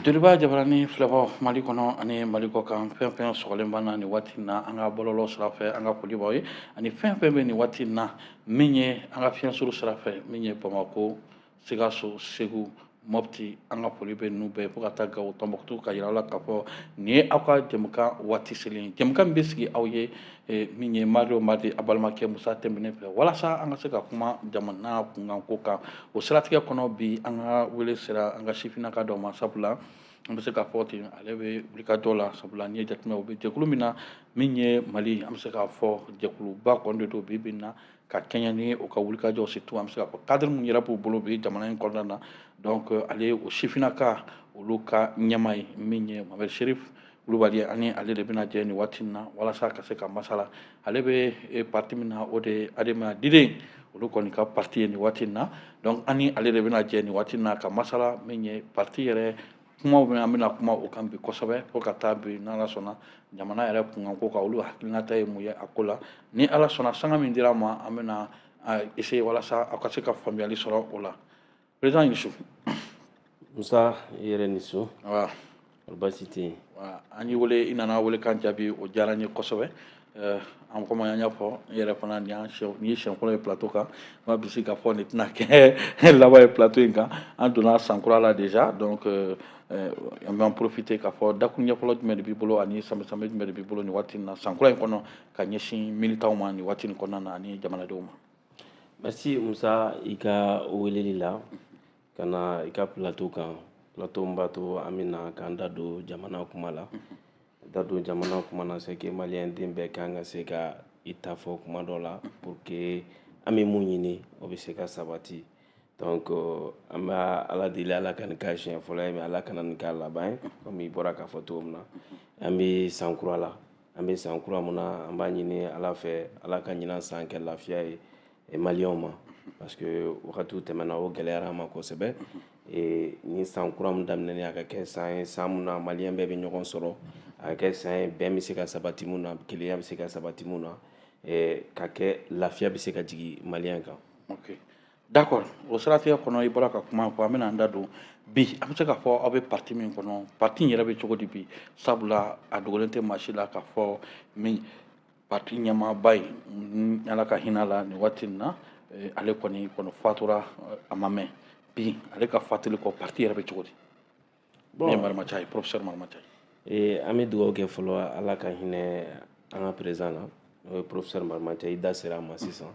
Joliba Jabarani filɛbɔ Mali kɔnɔ ani Mali kɔ kan, fɛn fɛn sɔgɔlen b'an na nin waati in na an ka bɔlɔlɔ sira fɛ, an ka foli b'aw ye. Ani fɛn fɛn bɛ nin waati in na min ye an ka fiɲɛsuru sira fɛ, min ye Bamakɔ, Sikaso, Segu, Mopti, an ka foli bɛ ninnu bɛɛ fo ka taa Gawo, Tɔnbɔkutu, ka yira aw la k'a fɔ nin ye aw ka jɛmukan waati selen ye, jɛmukan min bɛ sigi aw ye min ye mardi o mardi, a balimakɛ Musa Tɛnbinɛ fɛ, walasa an ka se ka kuma jamana kunkanko kan. O siratigɛ kɔnɔ, bi an ka wele sera an ka sifinnaka dɔ ma, sabula an bɛ se k'a fɔ ten, ale bɛ wulikajɔ la, sabula n'i ye jateminɛ, o bɛ jɛkulu min na, min ye Mali, an bɛ se k'a fɔ jɛkuluba kɔni de don bi bi in na, ka kɛɲɛ ni o ka wulikajɔ, surtout an bɛ se k'a fɔ cadre min yɛrɛ b'u bolo bi jamana in kɔnɔna na. Donc ale o sifinnaka olu ka ɲɛmaa ye min ye Mohamed Cherif Kulubali, ani ale de bɛna jɛ nin waati in na walasa ka se ka masala. Ale bɛ parti min na, o de ye Adema diden olu kɔni ka parti ye nin waati in na. Donc ani ale de bɛna jɛ nin waati in na ka masala min ye parti yɛrɛ kumaw bɛ, an bɛna kuma o kan bi kosɛbɛ, fo ka taa bi, n'Ala sɔnna, jamana yɛrɛ kunkanko kan, olu hakilinata ye mun ye a ko la. Ni Ala sɔnna, sanga min dira ma, an bɛna essayer walasa aw ka se ka faamuyali sɔrɔ o la. Président Yusu. Musa, i yɛrɛ ni su. Baasi tɛ yen. An y'i wele, i nana wele kan jaabi, o diyara n ye kosɛbɛ. An komi an y'a fɔ, n yɛrɛ fana nin ye siɲɛ fɔlɔ ye plateau kan, n b'a bisi k'a fɔ nin tɛna kɛ laban ye plateau in kan. An donna san kura la déjà, donc an b'an profiter k'a fɔ dakun ɲɛfɔlɔ jumɛn de b'i bolo ani sanbɛ jumɛn de b'i bolo nin waati in na, san kura in kɔnɔ, ka ɲɛsin militants ma nin waati in kɔnɔna na ani jamanadenw ma. Merci Musa, i ka weleli la ka na i ka plateau kan, plateau min b'a to an bɛna k'an da don jamana kuma la. Da don jamana kuma na, c'est que malien den bɛɛ kan ka se ka i ta fɔ kuma dɔ la pour que an bɛ mun ɲini, o bɛ se ka sabati. Donc an bɛ Ala deli, Ala ka nin k'a siɲɛ fɔlɔ ye, mais Ala kana nin k'a laban ye. Komi i bɔra k'a fɔ cogo min na, an bɛ san kura la, an bɛ san kura mun na, an b'a ɲini Ala fɛ, Ala ka ɲinan san kɛ lafiya ye maliyɛnw ma, parce que wagatiw tɛmɛna, o gɛlɛyara an ma kosɛbɛ. Ni san kura min daminɛnen, a ka kɛ san ye, san mun na maliyɛn bɛɛ bɛ ɲɔgɔn sɔrɔ, a ka kɛ san ye bɛn bɛ se ka sabati mun na, kelenya bɛ se ka sabati mun na, ka kɛ lafiya bɛ se ka jigin maliyɛn kan. Ok, d'accord. O siratigɛ kɔnɔ, i bɔra ka kuma fɔ, an bɛna an da don bi, an bɛ se k'a fɔ aw bɛ parti min kɔnɔ, parti in yɛrɛ bɛ cogo di bi? Sabula a dogolen tɛ maa si la k'a fɔ min parti ɲɛmaaba ye, Ala ka hinɛ la nin waati in na, ale kɔni fatura a ma mɛn. Bi, ale ka fatuli kɔ, parti yɛrɛ bɛ cogo di? Bon, min ye Mariama Thiaw ye, professeur Mariama Thiaw. An bɛ dugawu kɛ fɔlɔ, Ala ka hinɛ an ka président na, n'o ye professeur Mariama Thiaw. I da sera a ma sisan,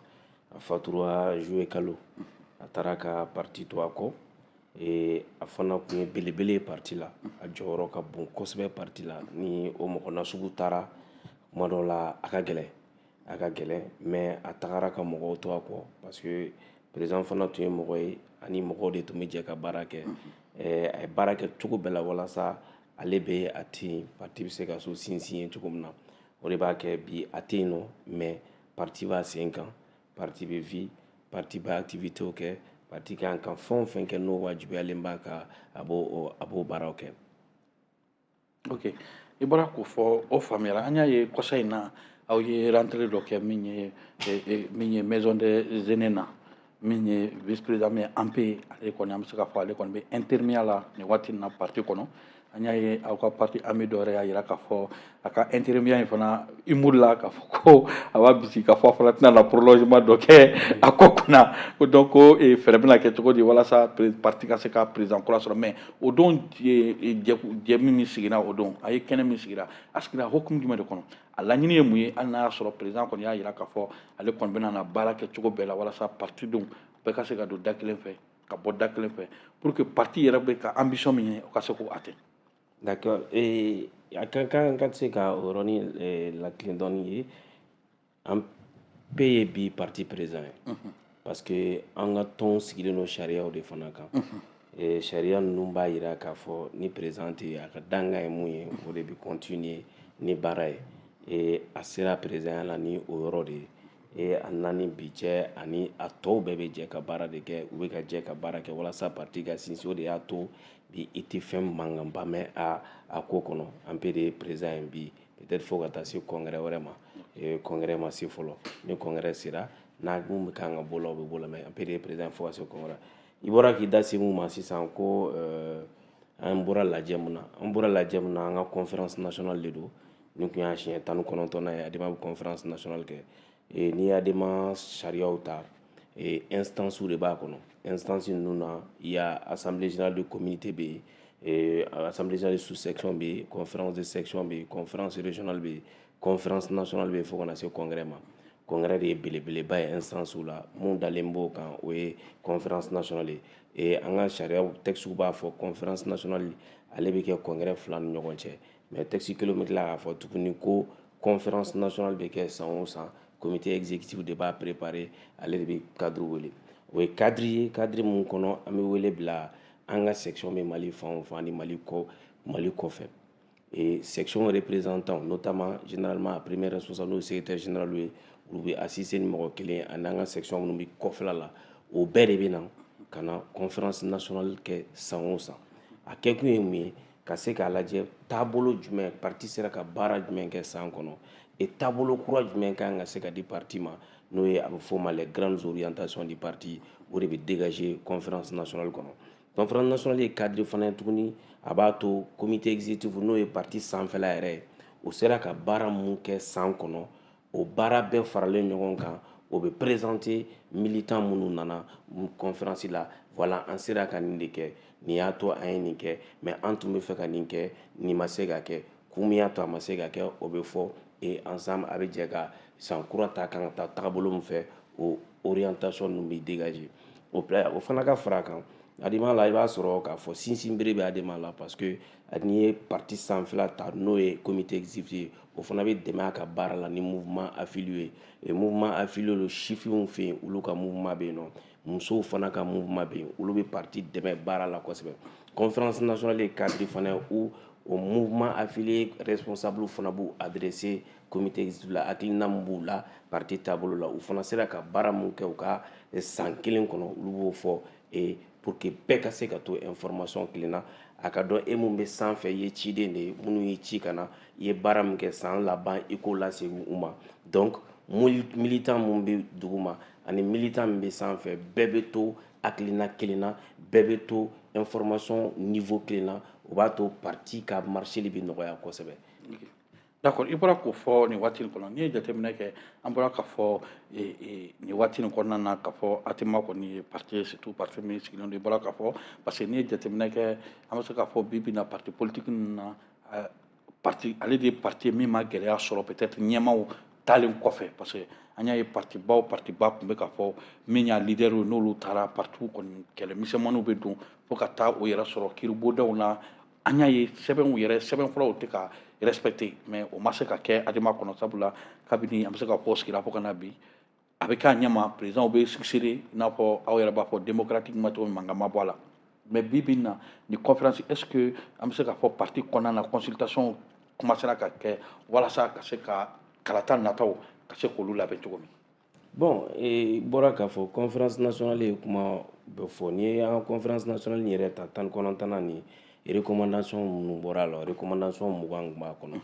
a fatura juillet kalo, a taara ka parti to a kɔ. A fana tun ye belebele ye parti la, a jɔyɔrɔ ka bon kosɛbɛ parti la. Ni o mɔgɔ nasugu taara, kuma dɔw la a ka gɛlɛn, a ka gɛlɛn, mais a tagara ka mɔgɔw to a kɔ, parce que président fana tun ye mɔgɔ ye ani mɔgɔw de tun bɛ jɛ ka baara kɛ. A ye baara kɛ cogo bɛɛ la walasa ale bɛ a tɛ yen, parti bɛ se ka so sinsin ye cogo min na. O de b'a kɛ bi a tɛ yen nɔ, mais parti b'a sen kan, parti bɛ vi, parti b'a activité kɛ, parti kan ka fɛn o fɛn kɛ n'o wajibiyalen b'a kan, a b'o baaraw kɛ. Ok, i bɔra k'o fɔ, o faamuyara. An y'a ye kɔsa in na, aw ye rentrée dɔ kɛ min ye maison des aînés na, min ye vice président min ye ANPE, ale kɔni, an bɛ se k'a fɔ ale kɔni bɛ intérimaire la nin waati in na parti kɔnɔ. An y'a ye aw ka parti ami dɔ yɛrɛ y'a jira k'a fɔ a ka intérimaire in fana humour la, k'a fɔ ko a b'a bisigi k'a fɔ a fana tɛna na prolongement dɔ kɛ a ko kunna ko. Donc ko fɛɛrɛ bɛna kɛ cogo di walasa parti ka se ka président kura sɔrɔ? Mais o don, jɛ min sigira o don, a ye kɛnɛ min sigira, a sigira hokumu jumɛn de kɔnɔ? A laɲini ye mun ye, hali n'a y'a sɔrɔ président kɔni y'a jira k'a fɔ ale kɔni bɛna na baara kɛ cogo bɛɛ la walasa parti denw bɛɛ ka se ka don da kelen fɛ, ka bɔ da kelen fɛ, pour que parti yɛrɛ bɛ ka ambition min ye, o ka se k'o atteindre? D'accord. A ka kan ka se ka o yɔrɔnin lakilen dɔɔni ye. An bɛɛ ye bi parti président ye, parce que an ka tɔn sigilen don sariyaw de fana kan. Sariya ninnu b'a jira k'a fɔ ni président tɛ yen, a ka dankan ye mun ye, o de bɛ continuer ni baara ye. A sera président la ni o yɔrɔ de ye. A nana ni bi cɛ, ani a tɔw bɛɛ bɛ jɛ ka baara de kɛ, u bɛ ka jɛ ka baara kɛ walasa parti ka sinsin. O de y'a to bi i tɛ fɛn mankanba mɛn a ko kɔnɔ. An bɛɛ de ye président ye bi, peut-être fo ka taa se congrès wɛrɛ ma. Congrès ma se fɔlɔ. Ni congrès sera n'a mun bɛ kan ka bɔ la, o bɛ bɔ la, mais an bɛɛ de ye président fo ka se congrès. I bɔra k'i da se mun ma sisan ko An bɔra lajɛ mun na, an bɔra lajɛ mun na, an ka conférence nationale de don. Nin tun y'a siɲɛ 19nan ye ADEMA bɛ conférence nationale kɛ. N'i ye ADEMA sariyaw ta, instance de b'a kɔnɔ. Instance ninnu na, il y a assemblée générale de communauté bɛ yen, assemblée générale de sous-section bɛ yen, conférence de section bɛ yen, conférence régionale bɛ yen, conférence nationale bɛ yen, fo ka na se congrès ma. Congrès de ye belebeleba ye instance la. Mun dalen b'o kan, o ye conférence nationale ye. An ka sariyaw texte b'a fɔ conférence nationale ale bɛ kɛ congrès fila ni ɲɔgɔn cɛ, mais texte kelen bɛ tila k'a fɔ tuguni ko conférence nationale bɛ kɛ san o san, comité exécutif de b'a préparer, ale de bɛ cadre wele. O ye cadre ye, cadre mun kɔnɔ an bɛ wele bila an ka section bɛ Mali fan o fan ni Mali kɔ, Mali kɔfɛ. Et section représentant, notamment généralement a premier responsable, n'o ye secrétaire général ye, olu bɛ assister ni mɔgɔ kelen ani an ka section minnu bɛ kɔfɛla la, o bɛɛ de bɛ na ka na conférence nationale kɛ san o san. A kɛkun ye mun ye? Ka se k'a lajɛ taabolo jumɛn, parti sera ka baara jumɛn kɛ san kɔnɔ, et taabolo kura jumɛn kan ka se ka di parti ma, n'o ye a bɛ f'o ma les grandes orientations du parti. O de bɛ dégager conférence nationale kɔnɔ. Conférence nationale ye cadre fana ye tuguni, a b'a to comité exécutif, n'o ye parti sanfɛla yɛrɛ ye, o sera ka baara mun kɛ san kɔnɔ, o baara bɛɛ faralen ɲɔgɔn kan, o bɛ présenter militant minnu nana conférence la. Voilà, an sera ka nin de kɛ, nin y'a to an ye nin kɛ, mais an tun bɛ fɛ ka nin kɛ, nin ma se ka kɛ, kun min y'a to a ma se ka kɛ, o bɛ fɔ. Et ensemble a bɛ jɛ ka san kura ta kan ka taa tagabolo min fɛ, o orientation ninnu bɛ dégager. O o fana ka fara a kan, ADEMA la, i b'a sɔrɔ k'a fɔ sinsinbere bɛ ADEMA la, parce que n'i ye parti sanfɛla ta, n'o ye comité exécutif ye, o fana bɛ dɛmɛ a ka baara la ni mouvement affilié ye. Mouvement affilié lo, sifinw fɛ yen, olu ka mouvement bɛ yen nɔ, musow fana ka mouvement bɛ yen, olu bɛ parti dɛmɛ baara la kosɛbɛ. Conférence nationale ye cadre fana ye où o mouvement affilié responsable fana b'u adresser comité exécutif la, hakilina min b'u la parti taabolo la, u fana sera ka baara mun kɛ u ka san kelen kɔnɔ, olu b'o fɔ, et pour que bɛɛ ka se ka to information kelen na, a ka dɔn e mun bɛ sanfɛ, i ye ciden de ye, minnu y'i ci ka na, i ye baara min kɛ san laban, i k'o lasegin u ma. Donc militant mun bɛ dugu ma ani militant min bɛ sanfɛ, bɛɛ bɛ to hakilina kelen na, bɛɛ bɛ to information niveau kelen na. O b'a to parti ka marcher bɛ nɔgɔya kosɛbɛ. D'accord, i bɔra k'o fɔ nin waati nin kɔnɔ. N'i ye jateminɛ kɛ, an bɔra ka fɔ nin waati nin kɔnɔna na k'a fɔ ADEMA kɔni ye parti ye, surtout parti min sigilen don. I bɔra k'a fɔ, parce que n'i ye jateminɛ kɛ, an bɛ se k'a fɔ bi bi in na, parti politique ninnu na, parti ale de ye parti ye min ma gɛlɛya sɔrɔ peut-être ɲɛmaaw taalen kɔfɛ, parce que an y'a ye parti baw, parti ba tun bɛ ka fɔ min y'a leader ye, n'olu taara, partiw kɔni kɛlɛ misɛnmaninw bɛ don fo ka taa o yɛrɛ sɔrɔ kiiribodaw la. An y'a ye sɛbɛnw yɛrɛ, sɛbɛn fɔlɔw tɛ ka respecté, mais o ma se ka kɛ ADEMA kɔnɔ, sabula kabini an bɛ se ka fɔ sigira fo ka na bi, a bɛ k'a ɲɛma, président bɛ succéder i n'a fɔ aw yɛrɛ b'a fɔ démocratiquement cogo min, mankan ma bɔ a la. Mais bi bi in na, ni conférence, est ce que an bɛ se k'a fɔ parti kɔnɔna na consultation commencera ka kɛ walasa ka se ka kalata nataw ka se k'olu labɛn cogo min? Bon, i bɔra k'a fɔ conférence nationale ye kuma bɛ fɔ. N'i ye an ka conférence nationale yɛrɛ ta, 19nan nin, recommandation minnu bɔra a la, recommandation 20 tun b'a kɔnɔ.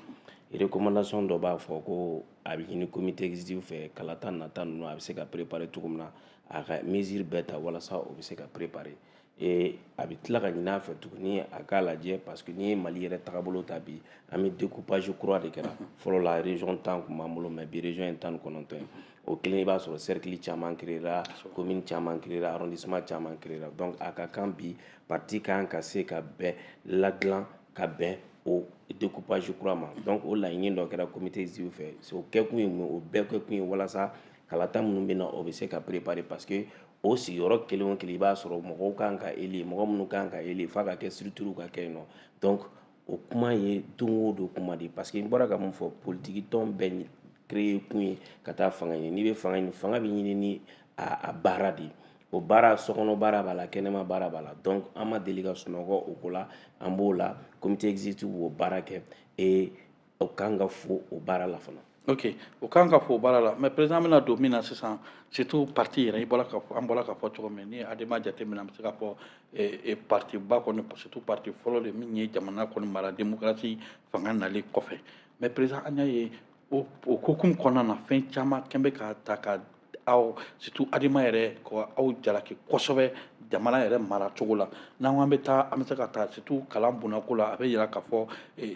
Recommandation dɔ b'a fɔ ko a bɛ ɲini comité exécutif fɛ, kalata nata ninnu a bɛ se ka préparer cogo min na, a ka mesure bɛɛ ta walasa o bɛ se ka préparer. Et a bɛ tila ka ɲini a fɛ tuguni a k'a lajɛ, parce que n'i ye Mali yɛrɛ tagabolo ta bi, an bɛ découpage kura de kɛra. Fɔlɔ la, région 10 tun b'an bolo, mais bi région ye 19 ye. O kelen, i b'a sɔrɔ cercle caman créera, commune caman créera, arrondissement caman créera. Donc a ka kan bi parti kan ka se ka bɛn ladilan ka bɛn o découpage kura ma. Donc o laɲini dɔ kɛra comité exécutif fɛ. O kɛkun ye mun ye? O bɛɛ kɛkun ye walasa kalata minnu bɛ na, o bɛ se ka préparer, parce que o sigiyɔrɔ kelen o kelen, i b'a sɔrɔ mɔgɔw kan ka élu, mɔgɔ minnu kan ka élu, f'a ka kɛ structure ka kɛ yen nɔ. Donc o kuma ye don o don kuma de ye, parce que n bɔra ka mun fɔ, politiki tɔn bɛɛ créer kun ye ka taa fanga ɲini. N'i bɛ fanga ɲini, fanga bɛ ɲini ni a baara de ye. O baara, sokɔnɔ baara b'a la, kɛnɛma baara b'a la. Donc an ma deli ka sunɔgɔ o ko la, an b'o la, comité exécutif b'o baara kɛ, et o kan ka fo o baara la fana. Ok, o kan ka fo o baara la. Mais président, bɛna don min na sisan, surtout parti yɛrɛ, i bɔra ka fɔ, an bɔra ka fɔ cogo min, ni ADEMA jateminɛ, an bɛ se ka fɔ parti ba kɔni, surtout parti fɔlɔ de min ye jamana kɔni mara démocratie fanga nalen kɔfɛ. Mais président, an y'a ye o hokumu kɔnɔna na, fɛn caman kɛn bɛ ka ta ka aw, surtout ADEMA yɛrɛ, ka aw jalaki kosɛbɛ. Jamana yɛrɛ mara cogo la, n'an ko an bɛ taa, an bɛ se ka taa surtout kalan bonnako la. A bɛ yira k'a fɔ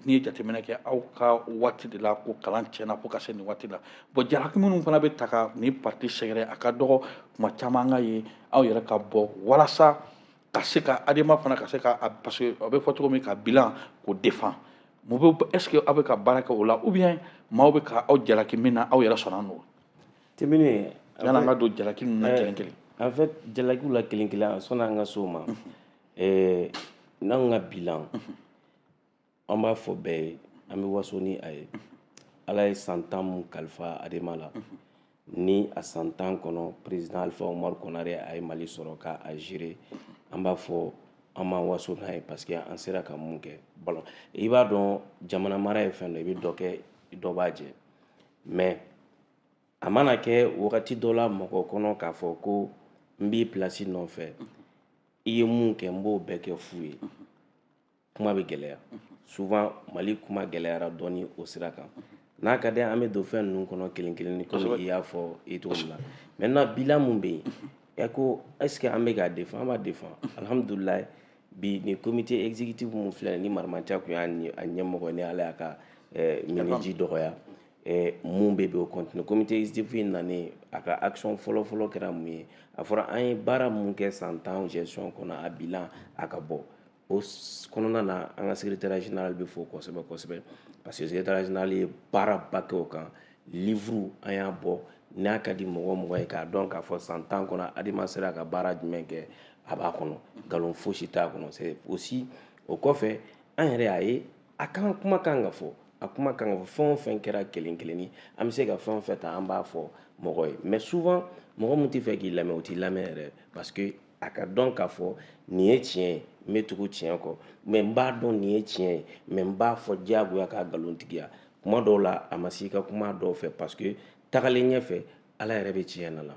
n'i ye jateminɛ kɛ aw ka waati de la, ko kalan tiɲɛna fo ka se nin waati la. Bon, jalaki minnu fana bɛ ta ka nin parti sɛgɛrɛ, a ka dɔgɔ tuma caman. An ka ye aw yɛrɛ ka bɔ walasa ka se ka ADEMA fana ka se ka, parce que a bɛ fɔ cogo min, ka bilan k'o défend. Mun bɛ, est ce que aw bɛ ka baara kɛ o la, ou bien maaw bɛ ka aw jalaki min na, aw yɛrɛ sɔnna n'o? Timini. Yan'an ka don jalaki ninnu na kelen kelen. En fait, jalakiw la kelen kelen, sɔnni an ka s'o ma, n'anw ka bilan, an b'a fɔ bɛɛ ye, an bɛ waso ni a ye. Ala ye san 10 mun kalifa ADEMA la, ni a san 10 kɔnɔ, président Alpha Oumar Konaré a ye Mali sɔrɔ k'a gérer, an b'a fɔ an m'an waso n'a ye, parce que an sera ka mun kɛ. Ballon, i b'a dɔn, jamana mara ye fɛn dɔ, i bɛ dɔ kɛ, dɔ b'a jɛ. Mais a mana kɛ wagati dɔ la mɔgɔ kɔnɔ k'a fɔ ko n b'i place nɔfɛ, i ye mun kɛ, n b'o bɛɛ kɛ fu ye, kuma bɛ gɛlɛya. Souvent Mali kuma gɛlɛyara dɔɔni o sira kan. N'a ka di, an bɛ don fɛn ninnu kɔnɔ kelen kelen ni komi i y'a fɔ i cogo min na. Maintenant, bilan mun bɛ yen, ɛ ko est ce que an bɛ k'a défend? An b'a défend. Alhamdulilayi, bi ni comité exécutif mun filɛ, ni Marimantia kun y'a ɲɛmɔgɔ, ni Ala y'a ka miniji dɔgɔya, mun bɛ o continue. Comité exécutif in nalen, a ka action fɔlɔ fɔlɔ kɛra mun ye? A fɔra an ye baara mun kɛ san 10 gestion kɔnɔ, a bilan a ka bɔ. O kɔnɔna na, an ka secrétaire général bɛ fo kosɛbɛ kosɛbɛ, parce que secrétaire général ye baaraba kɛ o kan. Livre an y'a bɔ, n'a ka di mɔgɔ o mɔgɔ ye k'a dɔn k'a fɔ san 10 kɔnɔ ADEMA sera ka baara jumɛn kɛ, a b'a kɔnɔ, nkalon fosi t'a kɔnɔ. C'est aussi o kɔfɛ, an yɛrɛ y'a ye, a kan kuma kan ka fɔ, a kuma kan ka fɔ. Fɛn o fɛn kɛra kelen kelenni, an bɛ se ka fɛn o fɛn ta, an b'a fɔ mɔgɔ ye. Mais souvent, mɔgɔ min tɛ fɛ k'i lamɛn, o t'i lamɛn yɛrɛ, parce que a ka dɔn k'a fɔ nin ye tiɲɛ ye, n bɛ tugu tiɲɛ kɔ, mais n b'a dɔn nin ye tiɲɛ ye, mais n b'a fɔ diyagoya k'a nkalontigiya. Kuma dɔw la, a ma se i ka kuma dɔw fɛ, parce que tagalen ɲɛfɛ, Ala yɛrɛ bɛ tiɲɛ na la.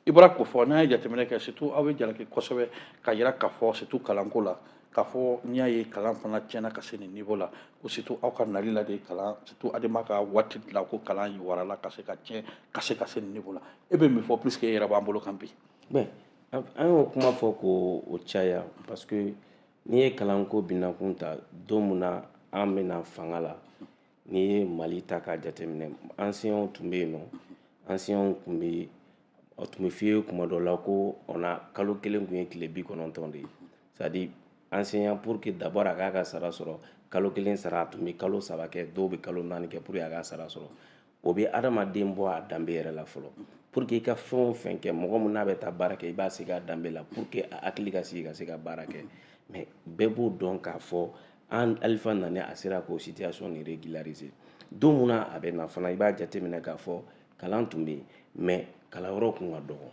I bɔra k'o fɔ. N'an ye jateminɛ kɛ, surtout aw bɛ jalaki kosɛbɛ ka yira k'a fɔ surtout kalanko la, k'a fɔ n'i y'a ye kalan fana tiɲɛna ka se nin niveau la, ko surtout aw ka nali la de kalan, surtout ADEMA ka waati la, ko kalan warala ka se ka tiɲɛ ka se ka se nin niveau la. E bɛ min fɔ, puisque e yɛrɛ b'an bolo kan bi? Bon, an y'o kuma fɔ k'o o caya, parce que n'i ye kalanko binakun ta, don min na an bɛna fanga la, n'i ye Mali ta k'a jateminɛ, enseignants tun bɛ yen nɔ, enseignants tun bɛ, o tun bɛ f'i ye kuma dɔ la ko on a kalo kelen tun ye tile 90 de ye. C'est à dire, enseignant, pour que d'abord a k'a ka sara sɔrɔ, kalo kelen sara, a tun bɛ kalo 3 kɛ, dɔw bɛ kalo 4 kɛ pour que a k'a sara sɔrɔ. O bɛ adamaden bɔ a danbe yɛrɛ la fɔlɔ. Pour que i ka fɛn o fɛn kɛ, mɔgɔ min n'a bɛ taa baara kɛ, i b'a sigi a danbe la pour que a hakili ka sigi ka se ka baara kɛ. Mais bɛɛ b'o dɔn k'a fɔ an Alifa nana, a sera k'o situation nin régulariser. Don min na a bɛ na fana, i b'a jateminɛ k'a fɔ kalan tun bɛ yen, mais kalanyɔrɔ kun ka dɔgɔ,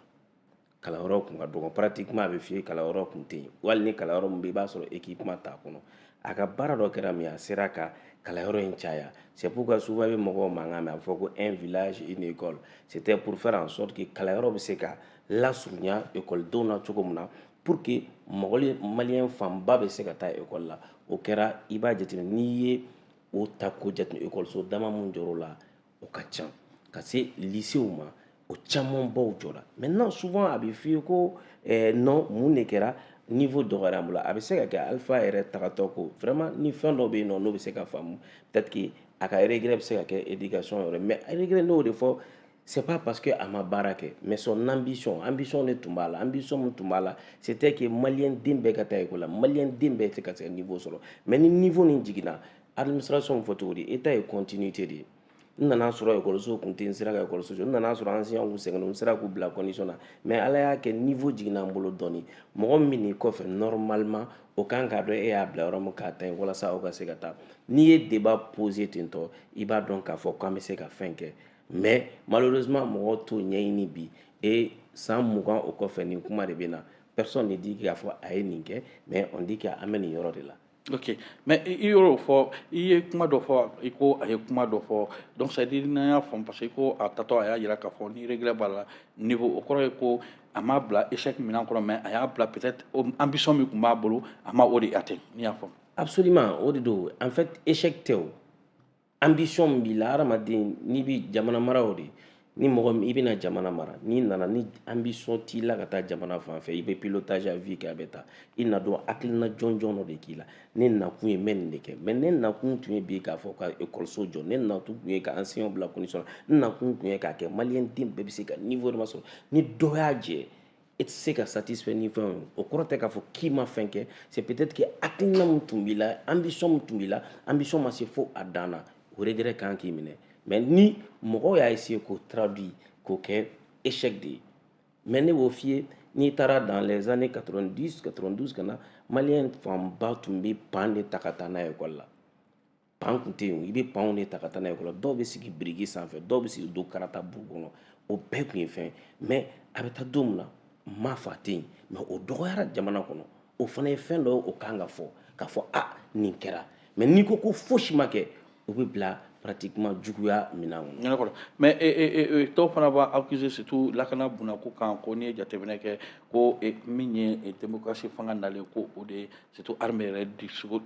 kalanyɔrɔ kun ka dɔgɔ. Pratiquement, a bɛ f'i ye kalanyɔrɔ kun tɛ yen, wali ni kalanyɔrɔ min bɛ yen, i b'a sɔrɔ équipement t'a kɔnɔ. A ka baara dɔ kɛra min ye, a sera ka kalanyɔrɔ in caya. C'est pourquoi souvent i bɛ mɔgɔw mankan mɛn, a bɛ fɔ ko un village, une école. C'était pour faire en sorte que kalanyɔrɔ bɛ se ka lasurunya ekɔlidenw na cogo min na, pour que mɔgɔ malien fanba bɛ se ka taa ekɔli la. O kɛra. I b'a jateminɛ, n'i ye o ta k'o jateminɛ, ekɔliso dama mun jɔr'o la, o ka ca ka se lycée ma, o camanbaw jɔra. Maintenant, souvent a bɛ f'i ye ko non, mun de kɛra, niveau dɔgɔyara an bolo. A bɛ se ka kɛ Alpha yɛrɛ tagatɔ ko vraiment ni fɛn dɔ bɛ yen nɔ, n'o bɛ se ka faamu, peut-être que a ka regret bɛ se ka kɛ éducation yɔrɔ. Mais regret, n'o de fɔ, c'est pas parce que a ma baara kɛ, mais son ambition, ambition de tun b'a la. Ambition min tun b'a la, c'était que malien den bɛɛ ka taa école la, malien den bɛɛ tɛ ka se ka niveau sɔrɔ. Mais ni niveau nin jiginna, administration fɔ cogo di, état ye continuité de ye. N nana sɔrɔ ekɔliso kun tɛ, n sera ka ekɔliso jɔ. N nana sɔrɔ enseignant kun sɛgɛnnen, n sera k'u bila condition na. Mais Ala y'a kɛ, niveau jiginna n bolo dɔɔni. Mɔgɔ min bɛ n'i kɔfɛ, normalement o kan k'a dɔn e y'a bila yɔrɔ min k'a ta yen, walasa aw ka se ka taa. N'i ye débat posé ten tɔ, i b'a dɔn k'a fɔ k'an bɛ se ka fɛn kɛ. Mais malheureusement, mɔgɔw t'o ɲɛɲini bi. Et san 20 o kɔfɛ, nin kuma de bɛ na. Personne ne dit k'a fɔ a ye nin kɛ, mais on dit qu'an bɛ nin yɔrɔ de la. Ok, mais i y'o fɔ, i ye kuma dɔ fɔ, i ko a ye kuma dɔ fɔ. Donc c'est à dire, n'an y'a faamu, parce que i ko a tatɔ a y'a yira k'a fɔ ni regret b'a la niveau, o kɔrɔ ye ko a m'a bila échec minɛn kɔnɔ, mais a y'a bila peut-être ambition min tun b'a bolo, a ma o de atteint, n'i y'a faamu. Absolument, o de don. En fait, échec tɛ o, ambition min b'i la, hadamaden n'i bi jamana mara, o de Ni mɔgɔ min i bɛna jamana mara, n'i nana ni ambition t'i la ka taa jamana fan fɛ, i bɛ pilotage à vue kɛ, a bɛ taa. I na dɔn hakilina jɔnjɔn dɔ de k'i la. Ne nakun ye n bɛ nin de kɛ, mais ne nakun tun ye bi k'a fɔ ka école jɔ, ne nakun tun ye ka enseignant bila condition na, n nakun tun ye k'a kɛ malien den bɛɛ bɛ se ka niveau dɔ sɔrɔ. Ni dɔ y'a jɛ, e tɛ se ka satisfait ni fɛn ye. O kɔrɔ tɛ k'a fɔ k'i ma fɛn kɛ, c'est peut-être que hakilina min tun b'i la, ambition min tun b'i la, ambition ma se fo a dan na, o regret kan k'i minɛ. Mais ni mɔgɔw y'a essayer k'o traduire k'o kɛ échec de ye, mais ne b'o f'i ye, n'i taara dans les années 90, 92 ka na, malien fanba tun bɛ pan de ta ka taa n'a ye école la. Pan tun tɛ yen, i bɛ panw de ta ka taa n'a ye école la. Dɔw bɛ sigi biriki sanfɛ, dɔw bɛ sigi do karata buru kɔnɔ, o bɛɛ tun ye fɛn. Mais a bɛ taa don min na, n m'a fɔ a tɛ yen, mais o dɔgɔyara jamana kɔnɔ. O fana ye fɛn dɔ ye, o kan ka fɔ k'a fɔ a nin kɛra. Mais n'i ko ko fosi ma kɛ, o bɛ bila pratiquement juguya minɛn kɔnɔ. D'accord, mais dɔw fana b'a accuser, surtout lakana bunako kan, ko n'i ye jateminɛ kɛ, ko min ye démocratie fanga nalen, ko o de ye surtout armée yɛrɛ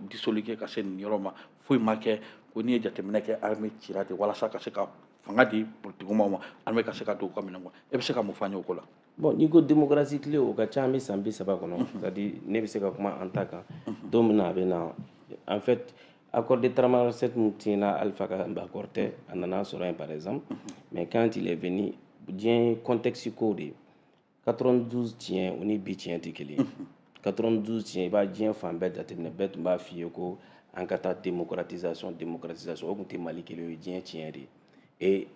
dissolu ka se nin yɔrɔ ma, foyi ma kɛ. Ko n'i ye jateminɛ kɛ, armée cira de walasa ka se ka fanga di politikimaw ma, armée ka se ka don u ka minɛn kɔnɔ. E bɛ se ka mun fɔ an ye o ko la? Bon, n'i ko démocratie tile, o ka ca, an bɛ san 30 kɔnɔ, c'est à dire ne bɛ se ka kuma an ta kan don min na a bɛ na. En fait, accord de Tamanrasset min tiɲɛna, Alpha ka accord tɛ, a nana sɔrɔ yen par exemple. Mais quand il est venu, diɲɛ contexte ko de ye. 92 tiɲɛ, o ni bi tiɲɛ tɛ kelen ye. 92 tiɲɛ, i b'a diɲɛ fan bɛɛ jateminɛ, bɛɛ tun b'a f'i ye ko an ka taa démocratisation, démocratisation. O tun tɛ Mali kelen ye, diɲɛ tiɲɛ de ye. Et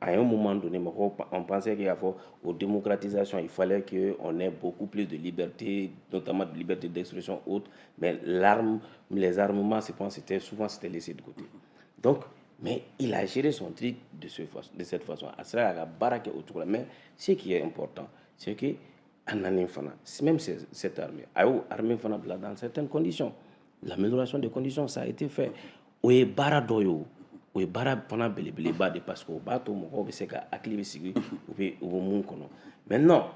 à un moment donné, mɔgɔw, on pensait qu'il y a au démocratisation, il fallait qu'on ait beaucoup plus de liberté, notamment de liberté d'expression autre, mais l'arme, les armements, je pense, c'était souvent c'était laissé de côté. Donc, mais il a géré son truc de cette façon. A sera ka baara kɛ o cogo la. Mais ce qui est important, c'est que a nalen fana, même cette armée, a y'o armée fana bila dans certaines conditions. L'amélioration des conditions, ça a été fait. O ye baara dɔ ye, o o ye baara fana belebeleba de, parce que o b'a to mɔgɔw bɛ se ka hakili bɛ sigi, u bɛ mun kɔnɔ. Maintenant,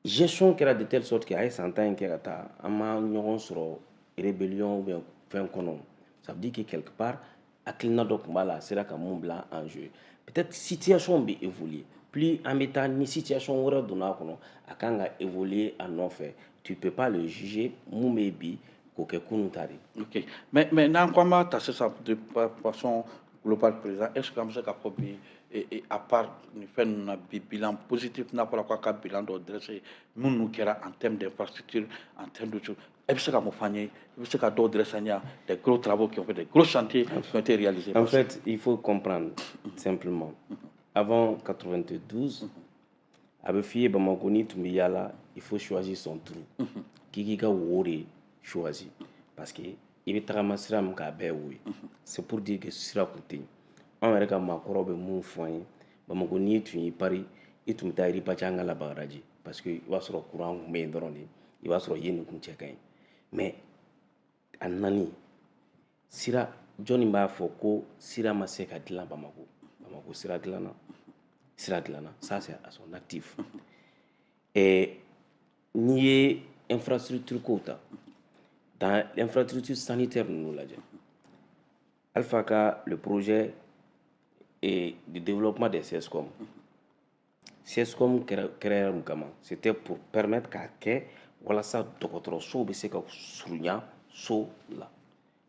gestion kɛra de telle sorte que a ye san 10 in kɛ ka taa, an ma ɲɔgɔn sɔrɔ rébellion ou bien fɛn kɔnɔ. Ça veut dire que quelque part, hakilina dɔ tun b'a la, a sera ka mun bila en jeu. Peut-être situation bɛ évoluer, plus an bɛ taa ni situation wɛrɛ donna a kɔnɔ, a kan ka évoluer a nɔfɛ. Tu peux pas le juger mun bɛ bi k'o kɛ kunun ta de. Ok, mais n'an ko an b'a ta sisan de façon globale, président, est ce que an bɛ se k'a fɔ bi, à part nin fɛn ninnu na, bi bilan positif, n'a fɔra k'a ka bilan dɔ dresser minnu kɛra en termes d'infrastructure, en termes de choses, e bɛ se ka mun fɔ an ye? I bɛ se ka dɔw dresser an ye, des gros travaux qui ont fait, des gros chantiers qui ont été réalisés? En fait, il faut comprendre simplement, avant 92, a bɛ f'i ye Bamakɔ, n'i tun bɛ yaala, il faut choisir son trou, k'i k'i ka wo de choisir, parce que i bɛ tagama sira min kan, a bɛɛ ye wo ye. C'est pour dire que sira tun tɛ yen. Anw yɛrɛ ka maakɔrɔw bɛ mun fɔ an ye, Bamakɔ, n'i tun y'i pari, i tun bɛ taa Ripacanga la Bagadaji, parce que i b'a sɔrɔ courant tun bɛ yen dɔrɔn de, i b'a sɔrɔ yen de tun cɛ ka ɲi. Mais a nani sira, jɔnni b'a fɔ ko sira ma se ka dilan Bamakɔ? Bamakɔ sira dilanna, sira dilanna, ça c'est à son actif. Et n'i ye infrastructure kow ta, dans l'infrastructure sanitaire ninnu lajɛ, Alpha ka le projet et de développement des CSCOM, CSCOM kɛra mun kama? C'était pour permettre k'a kɛ walasa dɔgɔtɔrɔsow bɛ se ka surunya so la,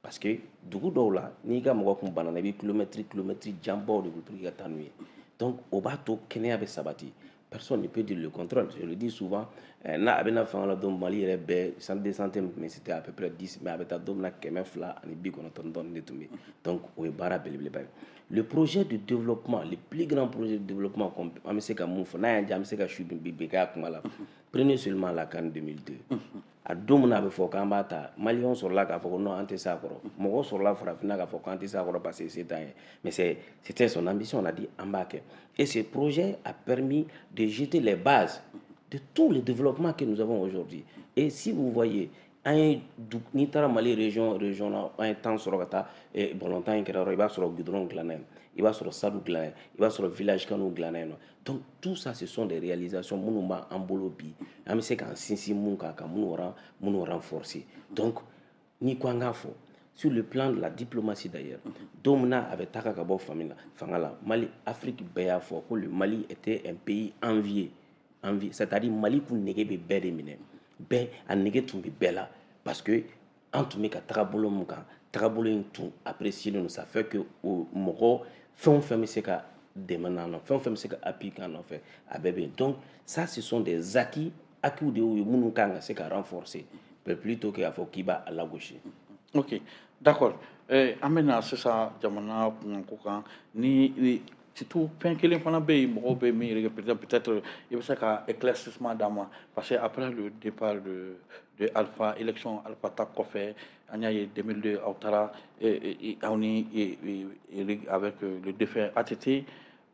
parce que dugu dɔw la, n'i ka mɔgɔ kun banana, i bɛ kilomɛtiri janbaw de bolo pour que ka taa n'u ye. Donc o b'a to kɛnɛya bɛ sabati. Personne ne peut dire le contraire, je le dis souvent. N'a a bɛna fanga la don, Mali yɛrɛ bɛɛ centre de santé min tun bɛ, c'était à peu près 10, mais a bɛ taa don min na, 290 dɔɔni de tun bɛ. Donc o ye baara belebeleba ye. Le projet de développement, le plus grand projet de développement, an bɛ se ka mun fɔ, n'a y'an diya, an bɛ se ka su bi bi k'a kuma la. Prenez seulement la CAN 2002. A don min na a bɛ fɔ k'an b'a ta, maliyɛnw sɔrɔla k'a fɔ ko non, an tɛ s'a kɔrɔ. Mɔgɔw sɔrɔla farafinna k'a fɔ k'an tɛ s'a kɔrɔ parce que se t'an ye. Mais c'était son ambition, on a dit an b'a kɛ. Et ce projet a permis de jeter les bases de tout le développement que nous avons aujourd'hui. Et si vous voyez, an ye, n'i taara Mali région région na, an ye temps sɔrɔ ka taa balontan in kɛra yɔrɔ, i b'a sɔrɔ goudron dilanna yen, i b'a sɔrɔ stade dilanna yen, i b'a sɔrɔ village kanu dilanna yen nɔ. Donc tout ça, ce sont des réalisations minnu b'an bolo bi, an bɛ se k'an sinsin mun kan, ka minnu renforcer. Donc n'i ko an k'a fɔ Sur le plan de la diplomatie d'ailleurs, don min na a bɛ taga ka bɔ fanga la, Mali, Afrique bɛɛ y'a fɔ ko le Mali était un pays envié, envié, c'est-à-dire Mali kun nege bɛ bɛɛ de minɛ, bɛɛ a nege tun bɛ bɛɛ la, parce que an tun bɛ ka tagabolo mun kan, tagabolo in tun apprécié don. Ça fait que o mɔgɔ fɛn o fɛn bɛ se ka dɛmɛ n'an nɔ, fɛn o fɛn bɛ se ka appui k'an nɔfɛ, a bɛɛ bɛ yen. Donc ça, ce sont des acquis, acquis de y'o ye minnu kan ka se ka renforcer, mais plutôt que k'a fɔ k'i b'a lagosi. Ok, d'accord. An bɛna sisan jamana kunkanko kan ni surtout fɛn kelen fana bɛ yen, mɔgɔw bɛ min yɛrɛ, peut-être i bɛ se ka éclaircissement d'an ma, parce que après le départ de Alpha, élection Alpha ta kɔfɛ, an y'a ye 2002 aw taara aw ni avec le défunt ATT.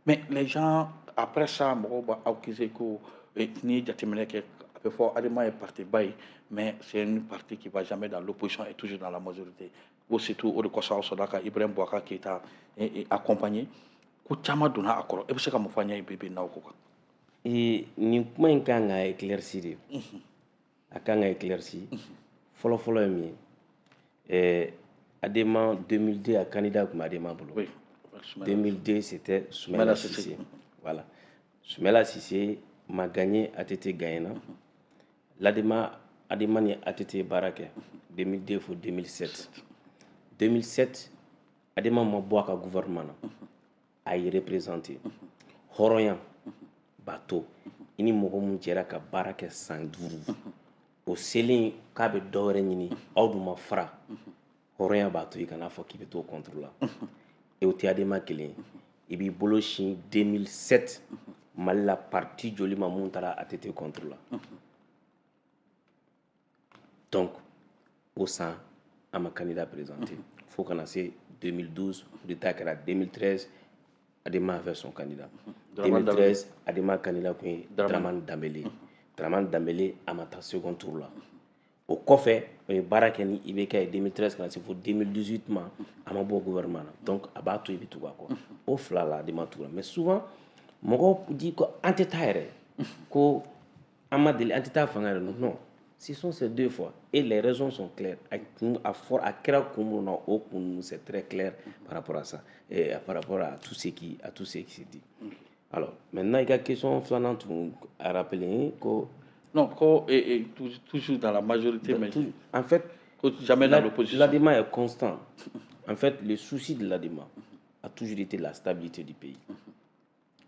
Mais les gens, après ça, mɔgɔw b'a accuser ko n'i ye jateminɛ kɛ, a bɛ fɔ ADEMA ye parti ba ye, mais c'est une partie qui va jamais dans l'opposition et toujours dans la majorité. Ko surtout o de kosɔn aw sɔrɔla ka Ibrahim Boubacar Keïta accompagner, ko caman donna a kɔrɔ. E bɛ se ka mun fɔ an ye bi bi in na o ko kan? Nin kuma in kan ka éclairci de, a kan ka éclairci. Fɔlɔ fɔlɔ ye min ye, ADEMA 2002, a candidat tun bɛ ADEMA bolo. 2002, c'était Soumaïla Cissé. Voilà, Soumaïla Cissé ma gagné, ATT gagné na. L'ADEMA, ADEMA ni ATT ye baara kɛ 2002 fo 2007. 2007, ADEMA ma bɔ a ka gouvernement na, a y'i représenté. Hɔrɔnya b'a to i ni mɔgɔ mun jɛra ka baara kɛ san 5, o selen k'a bɛ dɔ wɛrɛ ɲini, aw dun ma fara, hɔrɔnya b'a to i kana fɔ k'i bɛ t'o contre la. Et o tɛ ADEMA kelen ye. I b'i bolo sin 2007, Mali la parti joli ma mun taara ATT contre la? Donc o san, an ma candidat présenté fo kana se 2012, coup d'état kɛra. 2013, ADEMA avait son candidat. 2013, ADEMA candidat kun ye Dramane Dambélé. Dramane Dambélé, a ma taa second tour la. O kɔfɛ, o ye baara kɛ ni IBK ye 2013 ka na se fo 2018 ma, a ma bɔ gouvernement na. Donc a b'a to i bɛ tugu a kɔ. O fila la, ADEMA tugura. Mais souvent mɔgɔw di ko an tɛ taa yɛrɛ, ko an ma deli, an tɛ taa fanga yɛrɛ. Non, ce sont ces deux fois et les raisons sont claires. A kun, a fɔra, a kɛra kun mun na, o kun, c'est très clair par rapport à ça et par rapport à tout ce qui s'est dit. Alors maintenant, i ka question filanan tun a rappelé ko Non, ko toujours dans la majorité, mais en fait ko jamais dans l'opposition. L'ADEMA est constant. En fait, le souci de l'ADEMA a toujours été la stabilité du pays,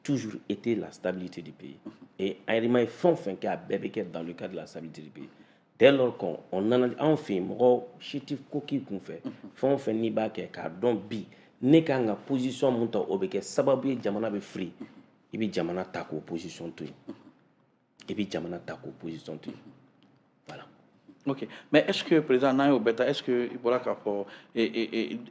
toujours été la stabilité du pays. Et ADEMA ye fɛn o fɛn kɛ, a bɛɛ bɛ kɛ dans le cadre de la stabilité du pays. Dès lors qu'on on analyse, anw fɛ yen, mɔgɔ si tɛ ko k'i kun fɛ. Fɛn o fɛn n'i b'a kɛ, k'a dɔn bi ne kan ka position mun ta, o bɛ kɛ sababu ye jamana bɛ firi, i bɛ jamana ta k'o position to yen, i bɛ jamana ta k'o position to yen. Voilà. Ok, mais est-ce que, président, n'an y'o bɛɛ ta, est-ce que i bɔra k'a fɔ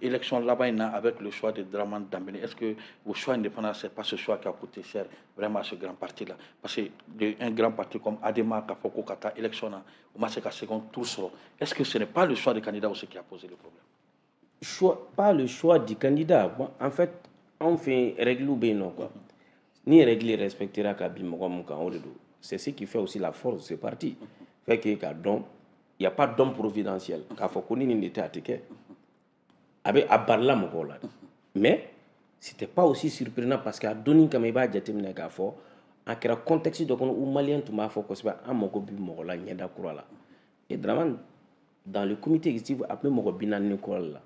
élection laban in na, avec le choix de Dramane Dambélé, est-ce que o choix in de fana, c'est pas ce choix qui a coûté cher vraiment à ce grand parti là? Parce que un grand parti comme ADEMA, k'a fɔ ko ka taa élection na, o ma se ka second tour sɔrɔ, est-ce que ce n'est pas le choix du candidat aussi qui a posé le problème? Choix, pas le choix du candidat. Bon, en fait, anw fɛ, règle bɛ yen nɔ quoi. Ni règle respectera ka bin mɔgɔ mun kan, o de don. C'est ce qui fait aussi la force de ce parti, fait que k'a dɔn il y a pas d'homme providentiel k'a fɔ ko ni nin de tɛ, a tɛ kɛ. A bɛ a barila mɔgɔw la, mais c'était pas aussi surprenant, parce que a donni kama, i b'a jateminɛ k'a fɔ a kɛra contexte dɔ kɔnɔ où malien tun b'a fɔ kosɛbɛ, an mago bɛ mɔgɔ la ɲɛda kura la. Et Dramane, dans le comité exécutif, a tun bɛ mɔgɔ 40 ni kɔ la.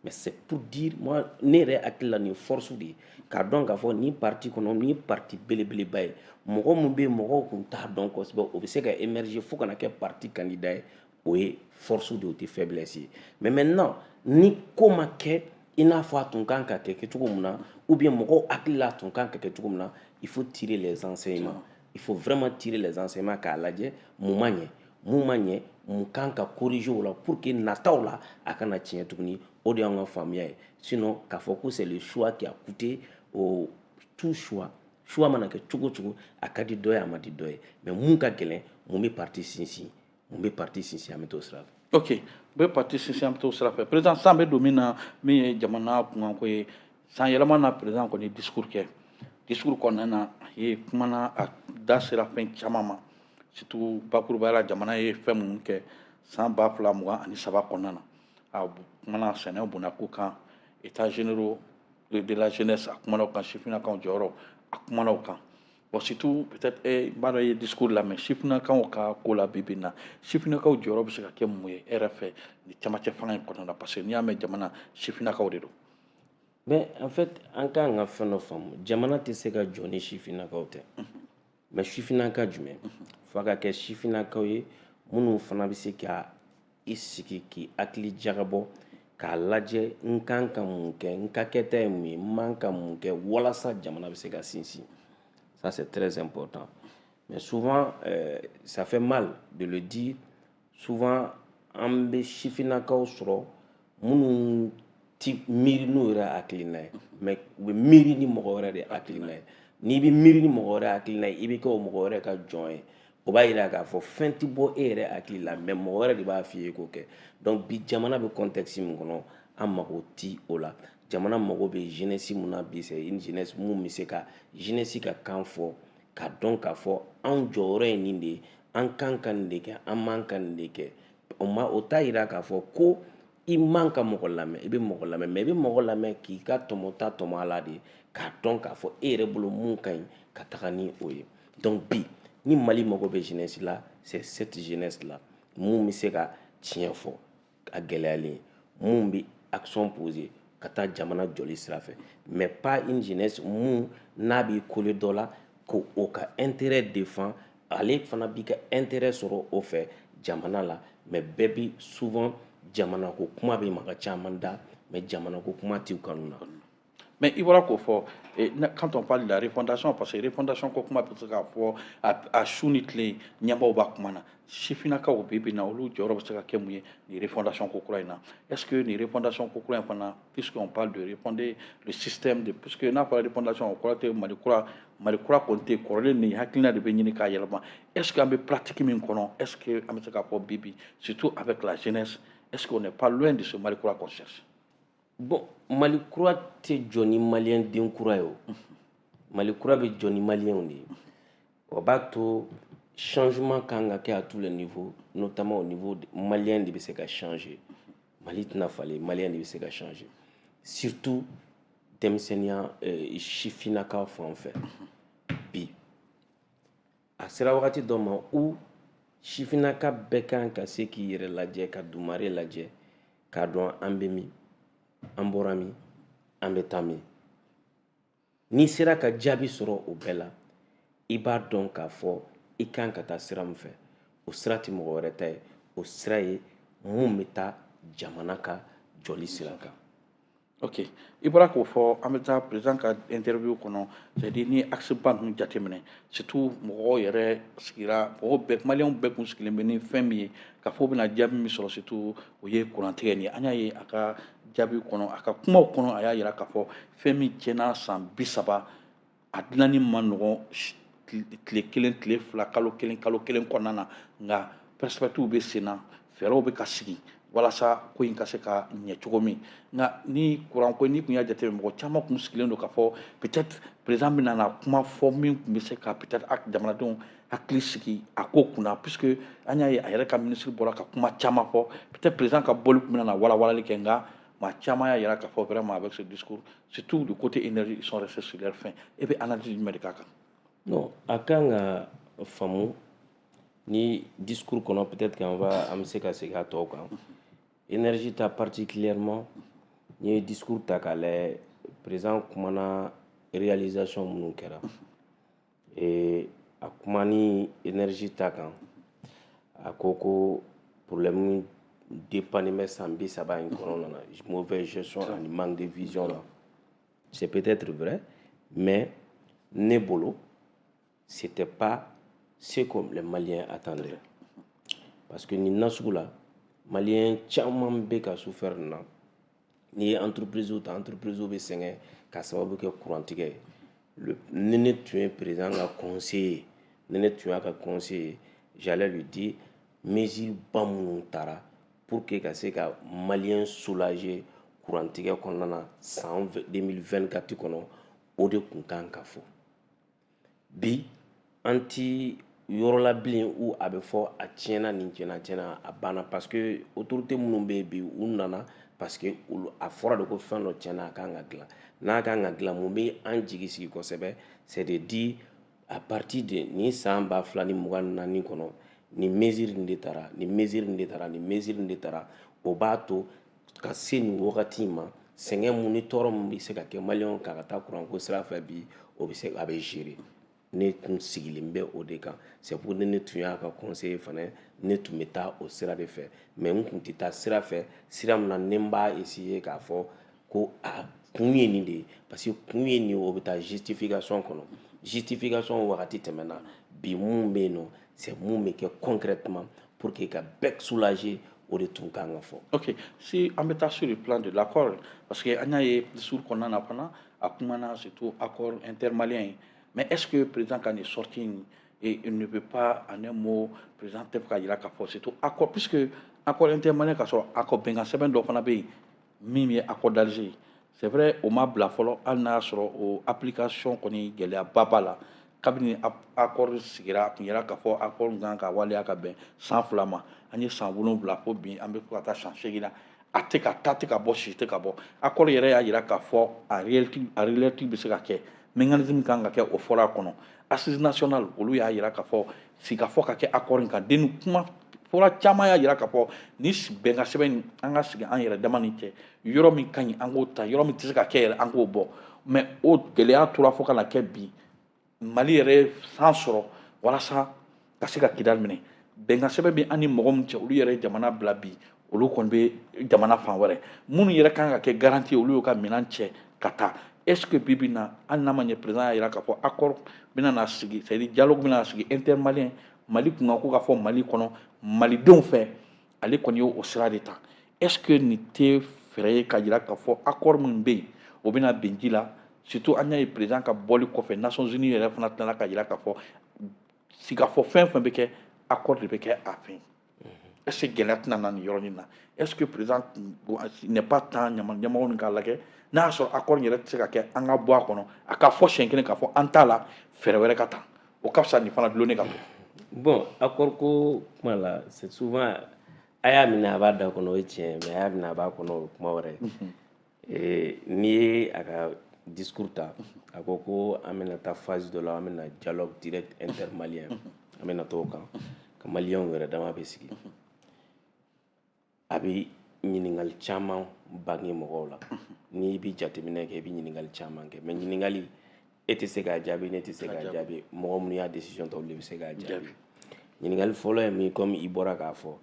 Mais c'est pour dire, moi, ne yɛrɛ hakili la, nin ye force de ye k'a dɔn k'a fɔ nin parti kɔnɔ, nin ye parti belebeleba ye, mɔgɔ mun bɛ yen, mɔgɔw kun t'a dɔn kosɛbɛ, o bɛ se ka émerger fo kana kɛ parti candidat ye. O ye force de ye, o tɛ faiblesse ye. Mais maintenant, ni ko ma kɛ i n'a fɔ a tun kan ka kɛ kɛcogo mun na, ou bien mɔgɔw hakili la a tun kan ka kɛ cogo min na, il faut tirer les enseignements. Il faut vraiment tirer les enseignements k'a lajɛ mun ma ɲɛ, mun ma ɲɛ, mun kan ka corriger o la pour que nataw la a kana tiɲɛ tuguni. O de y'anw ka faamuya ye. Sinon, k'a fɔ ko c'est le choix qui a coûté au tout choix, choix mana kɛ cogo o cogo, a ka di dɔ ye, a ma di dɔ ye, mais mun ka gɛlɛn, mun bɛ parti sinsin, mun bɛ parti sinsin, an bɛ t'o sira fɛ. Ok, bɛ parti sinsin, an bɛ t'o sira fɛ. Président, san bɛ don min na, min ye jamana kunkanko ye, san yɛlɛma na, président kɔni ye discours kɛ. Discours kɔnɔna na, a ye kumana, a da sera fɛn caman ma, surtout bakurubaya la, jamana ye fɛn minnu kɛ san 2023 kɔnɔna na. A kumana sɛnɛ bondako kan, état généraux de la jeunesse, a kumana o kan, sifinnakaw jɔyɔrɔ, a kumana o kan. Bon, surtout peut-être e b'a dɔn, i ye discours lamɛn sifinnakaw ka ko la. Bi bi in na, sifinnakaw jɔyɔrɔ bɛ se ka kɛ mun ye e yɛrɛ fɛ ni camancɛ fanga in kɔnɔna na? Parce que n'i y'a mɛn jamana, sifinnakaw de don. Mais en fait, an kan ka fɛn dɔ faamu: jamana tɛ se ka jɔ ni sifinnakaw tɛ. Mais sifinnaka jumɛn? F'a ka kɛ sifinnakaw ye minnu fana bɛ se ka i sigi k'i hakili jagabɔ k'a lajɛ: n kan ka mun kɛ, n ka kɛta ye mun ye, n man ka mun kɛ walasa jamana bɛ se ka sinsin. Ça, c'est très important. Mais souvent, ça fait mal de le dire, souvent an bɛ sifinnakaw sɔrɔ minnu ti miiri n'u yɛrɛ hakilina ye, mais u bɛ miiri ni mɔgɔ wɛrɛ de hakilina ye. N'i bɛ miiri ni mɔgɔ wɛrɛ hakilina ye, i bɛ kɛ o mɔgɔ wɛrɛ ka jɔn ye. O b'a yira k'a fɔ fɛn tɛ bɔ e yɛrɛ hakili la, mais mɔgɔ wɛrɛ de b'a f'i ye k'o kɛ. Donc bi, jamana bɛ contexte min kɔnɔ, an mago ti o la. Jamana mago bɛ jeunesse mun na bi, c'est une jeunesse mun bɛ se ka jeunesse ka kan fɔ, ka dɔn k'a fɔ anw jɔyɔrɔ ye nin de ye, an kan ka nin de kɛ, an man ka nin de kɛ. O ma, o t'a yira k'a fɔ ko i man ka mɔgɔ lamɛn. I bɛ mɔgɔ lamɛn, mais i bɛ mɔgɔ lamɛn k'i ka tɔmɔta tɔmɔ a la de, k'a dɔn k'a fɔ e yɛrɛ bolo mun ka ɲi ka taga ni o ye. Donc bi, ni Mali mago bɛ jeunesse la, c'est cette jeunesse là mun bɛ se ka tiɲɛ fɔ a gɛlɛyalen, mun bɛ action poser ka taa jamana jɔli sira fɛ, mais pas une jeunesse mun n'a b'i coller dɔ la ko o ka intérêt défend, ale fana b'i ka intérêt sɔrɔ o fɛ jamana la. Mais bɛɛ bi souvent jamana ko kuma bɛ maga caman da, mais jamana ko kuma t'u kanu na. Mais i bɔra k'o fɔ, quand on parle de la refondation, parce que refondation ko kuma bɛ se k'a fɔ a su ni tile, ɲɛmaaw b'a kuma na. Sifinnakaw bi bi in na, olu jɔyɔrɔ bɛ se ka kɛ mun ye nin refondation ko kura in na? Est ce que nin refondation ko kura in fana, puisqu'on parle de refonder le système de, puisque n'a fɔra refondation, o kɔrɔ tɛ Mali kura, Mali kura kɔni tɛ kɔrɔlen nin hakilina de bɛ ɲini k'a yɛlɛma. Est ce que an bɛ pratique min kɔnɔ, est ce que an bɛ se k'a fɔ bi bi, surtout avec la jeunesse, est ce qu'on n'est pas loin de ce Mali kura qu'on cherche? Bon, Mali kura tɛ jɔ ni maliyɛn den kura ye. O Mali kura bɛ jɔ ni maliyɛnw de ye. O b'a to changement kan ka kɛ à tous les niveaux, notamment au niveau malien de bɛ se ka changer. Mali tɛna falen, maliyɛn de bɛ se ka changer, surtout denmisɛnninya, sifinnakaw fan fɛ. Bi, a sera wagati dɔ ma où sifinnaka bɛɛ kan ka se k'i yɛrɛ lajɛ, ka dumare lajɛ, k'a dɔn an bɛ min, an bɔra min, an bɛ taa min. N'i sera ka jaabi sɔrɔ o bɛɛ la, i b'a dɔn k'a fɔ i kan ka taa sira min fɛ, o sira tɛ mɔgɔ wɛrɛ ta ye, o sira ye mun bɛ taa jamana ka jɔli sira kan. Ok, i bɔra k'o fɔ. An bɛ taa président ka interview kɔnɔ, c'est à dire ni axe ba ninnu jateminɛ, surtout mɔgɔw yɛrɛ sigira, mɔgɔw bɛɛ, maliyɛnw bɛɛ kun sigilen bɛ ni fɛn min ye k'a fɔ u bɛna jaabi min sɔrɔ, surtout o ye kurantigɛ nin ye. An y'a ye a ka jaabi kɔnɔ, a ka kumaw kɔnɔ, a y'a yira k'a fɔ fɛn min tiɲɛna san 30, a dilanni ma nɔgɔn tile kelen, tile 2, kalo kelen, kalo kelen kɔnɔna na, nka perspective bɛ sen na, fɛɛrɛw bɛ ka sigi walasa ko in ka se ka ɲɛ cogo min. Nka ni kuranko, ni kun y'a jateminɛ, mɔgɔ caman kun sigilen don k'a fɔ peut-être président bɛna na kuma fɔ min tun bɛ se ka peut-être jamanadenw hakili sigi a ko kunna, puisque an y'a ye a yɛrɛ ka ministre bɔra ka kuma caman fɔ. Peut-être président ka bɔli tun bɛna na walawalali kɛ, nka maa caman y'a yira k'a fɔ vraiment, avec ce discours, surtout du côté énergie, ils sont restés sur leur faim. E bɛ analyse jumɛn de k'a kan? Non, a kan ka faamu ni discours kɔnɔ, peut-être qu'on va, an bɛ se ka segin a tɔw kan. Énergie ta particulièrement, n'i ye discours ta k'a lajɛ, président kumana réalisation minnu kɛra et a kumani énergie ta kan, a ko ko problème dépanné bɛ san 30 in kɔnɔna na, mauvaise gestion ani manque de vision la. C'est peut-être vrai, mais ne bolo, c'était pas ce que les Maliens attendaient, parce que nin nasugu la, maliyɛn caman bɛ ka souffert nin na. N'i ye entreprise ta, entreprise bɛ sɛgɛn ka sababu kɛ kurantigɛ ye. Ni ne tun ye président ka conseiller, ni ne tun y'a ka conseiller, j'allais lui dire mesure ba minnu taara pour que ka se ka maliyɛn soulager kurantigɛ kɔnɔna na san 2024 kɔnɔ, o de kun kan ka fɔ. Bi, an ti yɔrɔ la bilen où a bɛ fɔ a tiɲɛna, nin tiɲɛna, tiɲɛna, a banna, parce que autorité minnu bɛ yen bi, u nana parce que olu a fɔra de ko fɛn dɔ tiɲɛna, a kan ka dilan. N'a kan ka dilan, mun bɛ an jigi sigi kosɛbɛ, c'est de dire à partir de nin san 2024 kɔnɔ, nin mesure nin de tara, nin mesure nin de tara, nin mesure nin de tara. O b'a to ka se nin wagati in ma, sɛgɛn mun ni tɔɔrɔ mun bɛ se ka kɛ maliyɛnw kan ka taa kuranko sira fɛ bi, o bɛ se a bɛ gérer. Ne tun sigilen bɛ o de kan. C'est pour ne tun y'a ka conseiller fana, ne tun bɛ taa o sira de fɛ, mais n tun tɛ taa sira fɛ, sira min na ne b'a essayer k'a fɔ ko a kun ye nin de ye, parce que kun ye nin ye, o bɛ taa justification kɔnɔ. Justification wagati tɛmɛna. Bi mun bɛ yen nɔ, c'est mun bɛ kɛ concrètement pour que ka bɛɛ soulager, o de tun kan ka fɔ. Ok, si an bɛ taa sur le plan de l'accord, parce que an y'a ye discours kɔnɔna na fana, a kumana surtout accord intermalien ye. Mais est ce que président ka nin sortie in, et il ne peut pas, en un mot, président tɛ fɛ ka jira k'a fɔ surtout accord, puisque accord intermalien ka sɔrɔ accord bɛnkan sɛbɛn dɔ fana bɛ yen min ye accord d'Alger ye. C'est vrai, o ma bila fɔlɔ, hali n'a y'a sɔrɔ o application kɔni gɛlɛyaba b'a la. Kabini accord sigira, a tun yera k'a fɔ accord kan ka waleya ka bɛn san 2 ma. An ye san 7 fo bi, an bɛ fɛ ka taa san 8 la, a tɛ ka taa, tɛ ka bɔ, si tɛ ka bɔ. Accord yɛrɛ y'a jira k'a fɔ a réalité bɛ se ka kɛ, mécanisme kan ka kɛ, o fɔra a kɔnɔ. Assise nationale, olu y'a jira k'a fɔ sigikafɔ ka kɛ accord in kan. Den kuma fɔra caman y'a jira k'a fɔ ni bɛnkan sɛbɛn in, an ka sigi an yɛrɛ dama ni cɛ, yɔrɔ min ka ɲi, an k'o ta, yɔrɔ min tɛ se ka kɛ yɛrɛ, an k'o bɔ. Mais o gɛlɛya tora fo ka na kɛ bi, Mali yɛrɛ san sɔrɔ walasa ka se ka Kidali minɛ. Bɛnkan sɛbɛn bɛ an ni mɔgɔ min cɛ, olu yɛrɛ ye jamana bila bi, olu kɔni bɛ jamana fan wɛrɛ. Minnu yɛrɛ kan ka kɛ garantie, olu y'u ka minɛn cɛ ka taa. Est ce que bi bi in na, hali n'a ma ɲɛ, président y'a jira k'a fɔ accord bɛna na sigi, c'est à dire dialogue bɛna na sigi intermalien, Mali kunkan ko ka fɔ Mali kɔnɔ, malidenw fɛ, ale kɔni y'o sira de ta. Est ce que nin tɛ fɛɛrɛ ye ka jira k'a fɔ accord min bɛ yen, o bɛna bɛn ji la? Surtout an y'a ye président ka bɔli kɔfɛ, Nations Unies yɛrɛ fana tilala ka jira k'a fɔ sigikafɔ fɛn fɛn bɛ kɛ, accord de bɛ kɛ a fɛn. Est ce que gɛlɛya tɛna na nin yɔrɔnin na? Est ce que président n'est pas temps ɲɛmɔgɔ nin k'a lajɛ, n'a y'a sɔrɔ accord yɛrɛ tɛ se ka kɛ, an ka bɔ a kɔnɔ, a ka fɔ siɲɛ kelen k'a fɔ an t'a la, fɛɛrɛ wɛrɛ ka ta, o ka fisa nin fana dulonnen ka to? Bon, accord ko kuma la, c'est souvent a y'a minɛ a b'a da kɔnɔ, o ye tiɲɛ ye, mais a y'a minɛ a b'a kɔnɔ, o ye kuma wɛrɛ ye. N'i ye a ka discours ta, a ko ko an bɛna taa phase dɔ la, an bɛna dialogue direct intermalien, an bɛna t'o kan ka maliyɛnw yɛrɛ dama bɛ sigi. A bɛ ɲininkali caman bange mɔgɔw la. N'i bɛ jateminɛ kɛ, i bɛ ɲininkali caman kɛ, mais ɲininkali e tɛ se k'a jaabi, ne tɛ se k'a jaabi, mɔgɔ minnu y'a décision ta, olu de bɛ se k'a jaabi. Ɲininkali fɔlɔ ye min, comme i bɔra k'a fɔ,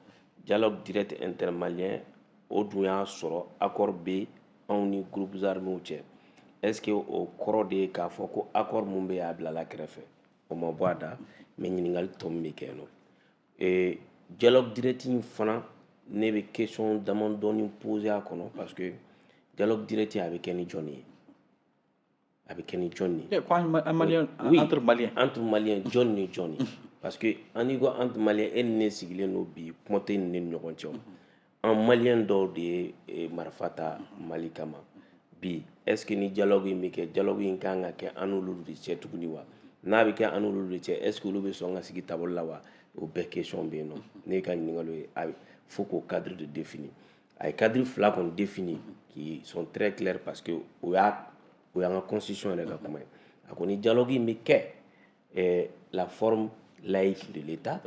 dialogue direct intermalien, o dun y'a sɔrɔ accord bɛ anw ni groupes armés cɛ. Est ce que o kɔrɔ de ye k'a fɔ ko accord mun bɛ yen, a bilala kɛrɛfɛ? O ma bɔ a da, mais ɲininkali tɔ min bɛ kɛ yen nɔ, dialogue direct in fana, ne bɛ question damadɔni poser a kɔnɔ, parce que dialogue direct, a bɛ kɛ ni jɔnni ye? A bɛ kɛ ni jɔnni ye? Ko an malien. Oui, entre maliens. Entre maliens, jɔn ni jɔnni? Parce que an n'i ko entre maliens, e ni ne sigilen don bi, kuma tɛ ni ne ni ɲɔgɔn cɛ. O an malien dɔw de ye marifa ta Mali kama bi. Est ce que ni dialogue in bɛ kɛ, dialogue in kan ka kɛ an n'olu de cɛ tuguni wa? N'a bɛ kɛ an n'olu de cɛ, est ce que olu bɛ sɔn ka sigi tabolo la wa? O bɛɛ question bɛ yen nɔ. Ne ka ɲininkali ye, a faut k'o cadre de définir. A ye cadre fila kɔni définir qui sont très clairs, parce que o y'an ka constitution yɛrɛ ka kuma ye. A ko ni dialogue in bɛ kɛ, la forme laïque de l'État,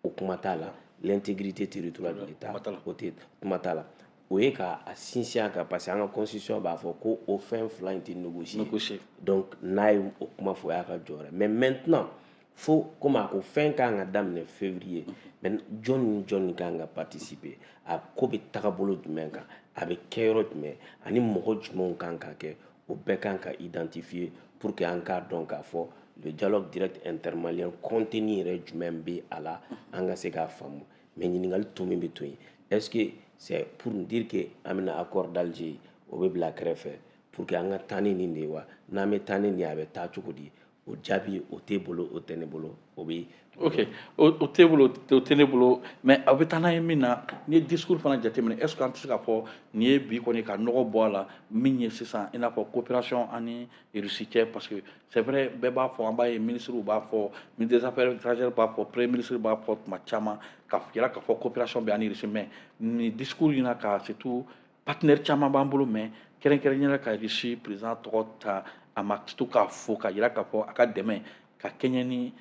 o kuma t'a la, l'intégrité territoriale de l'État, o tɛ kuma t'a la. O ye k'a sinsin a kan, parce que an ka constitution b'a fɔ ko o fɛn fila in tɛ négocier. Négocier. Donc n'a ye o kuma fɔ, o y'a ka jɔyɔrɔ ye. Mais maintenant, fo komi a ko fɛn kan ka daminɛ février, mais jɔn ni jɔn kan ka participer? A ko bɛ tagabolo jumɛn kan? A bɛ kɛ yɔrɔ jumɛn? Ani mɔgɔ jumɛnw kan ka kɛ? O bɛɛ kan ka identifier pour que an k'a dɔn k'a fɔ le dialogue direct intermalien, contenu yɛrɛ jumɛn bɛ a la, an ka se k'a faamu. Mais ɲininkali tɔ min bɛ to yen, est ce que c'est pour nous dire que an bɛna accord d'Alger, o bɛ bila kɛrɛfɛ pour que an ka taa ni nin de ye wa? N'an bɛ taa ni nin ye, a bɛ taa cogo di? O jaabi, o t'e bolo, o tɛ ne bolo, o bɛ. Ok, o t'e bolo, o tɛ ne bolo, mais aw bɛ taa n'a ye min na, n'i ye discours fana jateminɛ, est ce que an tɛ se k'a fɔ nin ye bi kɔni ka nɔgɔ bɔ a la min ye sisan, i n'a fɔ coopération ani Russie cɛ? Parce que c'est vrai, bɛɛ b'a fɔ, an b'a ye, ministre b'a fɔ, ministre des Affaires étrangères b'a fɔ, premier ministre b'a fɔ tuma caman, ka yira k'a fɔ coopération bɛ ani Russie. Mais nin discours in na, ka surtout partenaire caman b'an bolo, mais kɛrɛnkɛrɛnnenya la ka Russie président tɔgɔ ta, a ma to k'a fo, ka yira k'a fɔ a ka dɛmɛ ka kɛɲɛ ni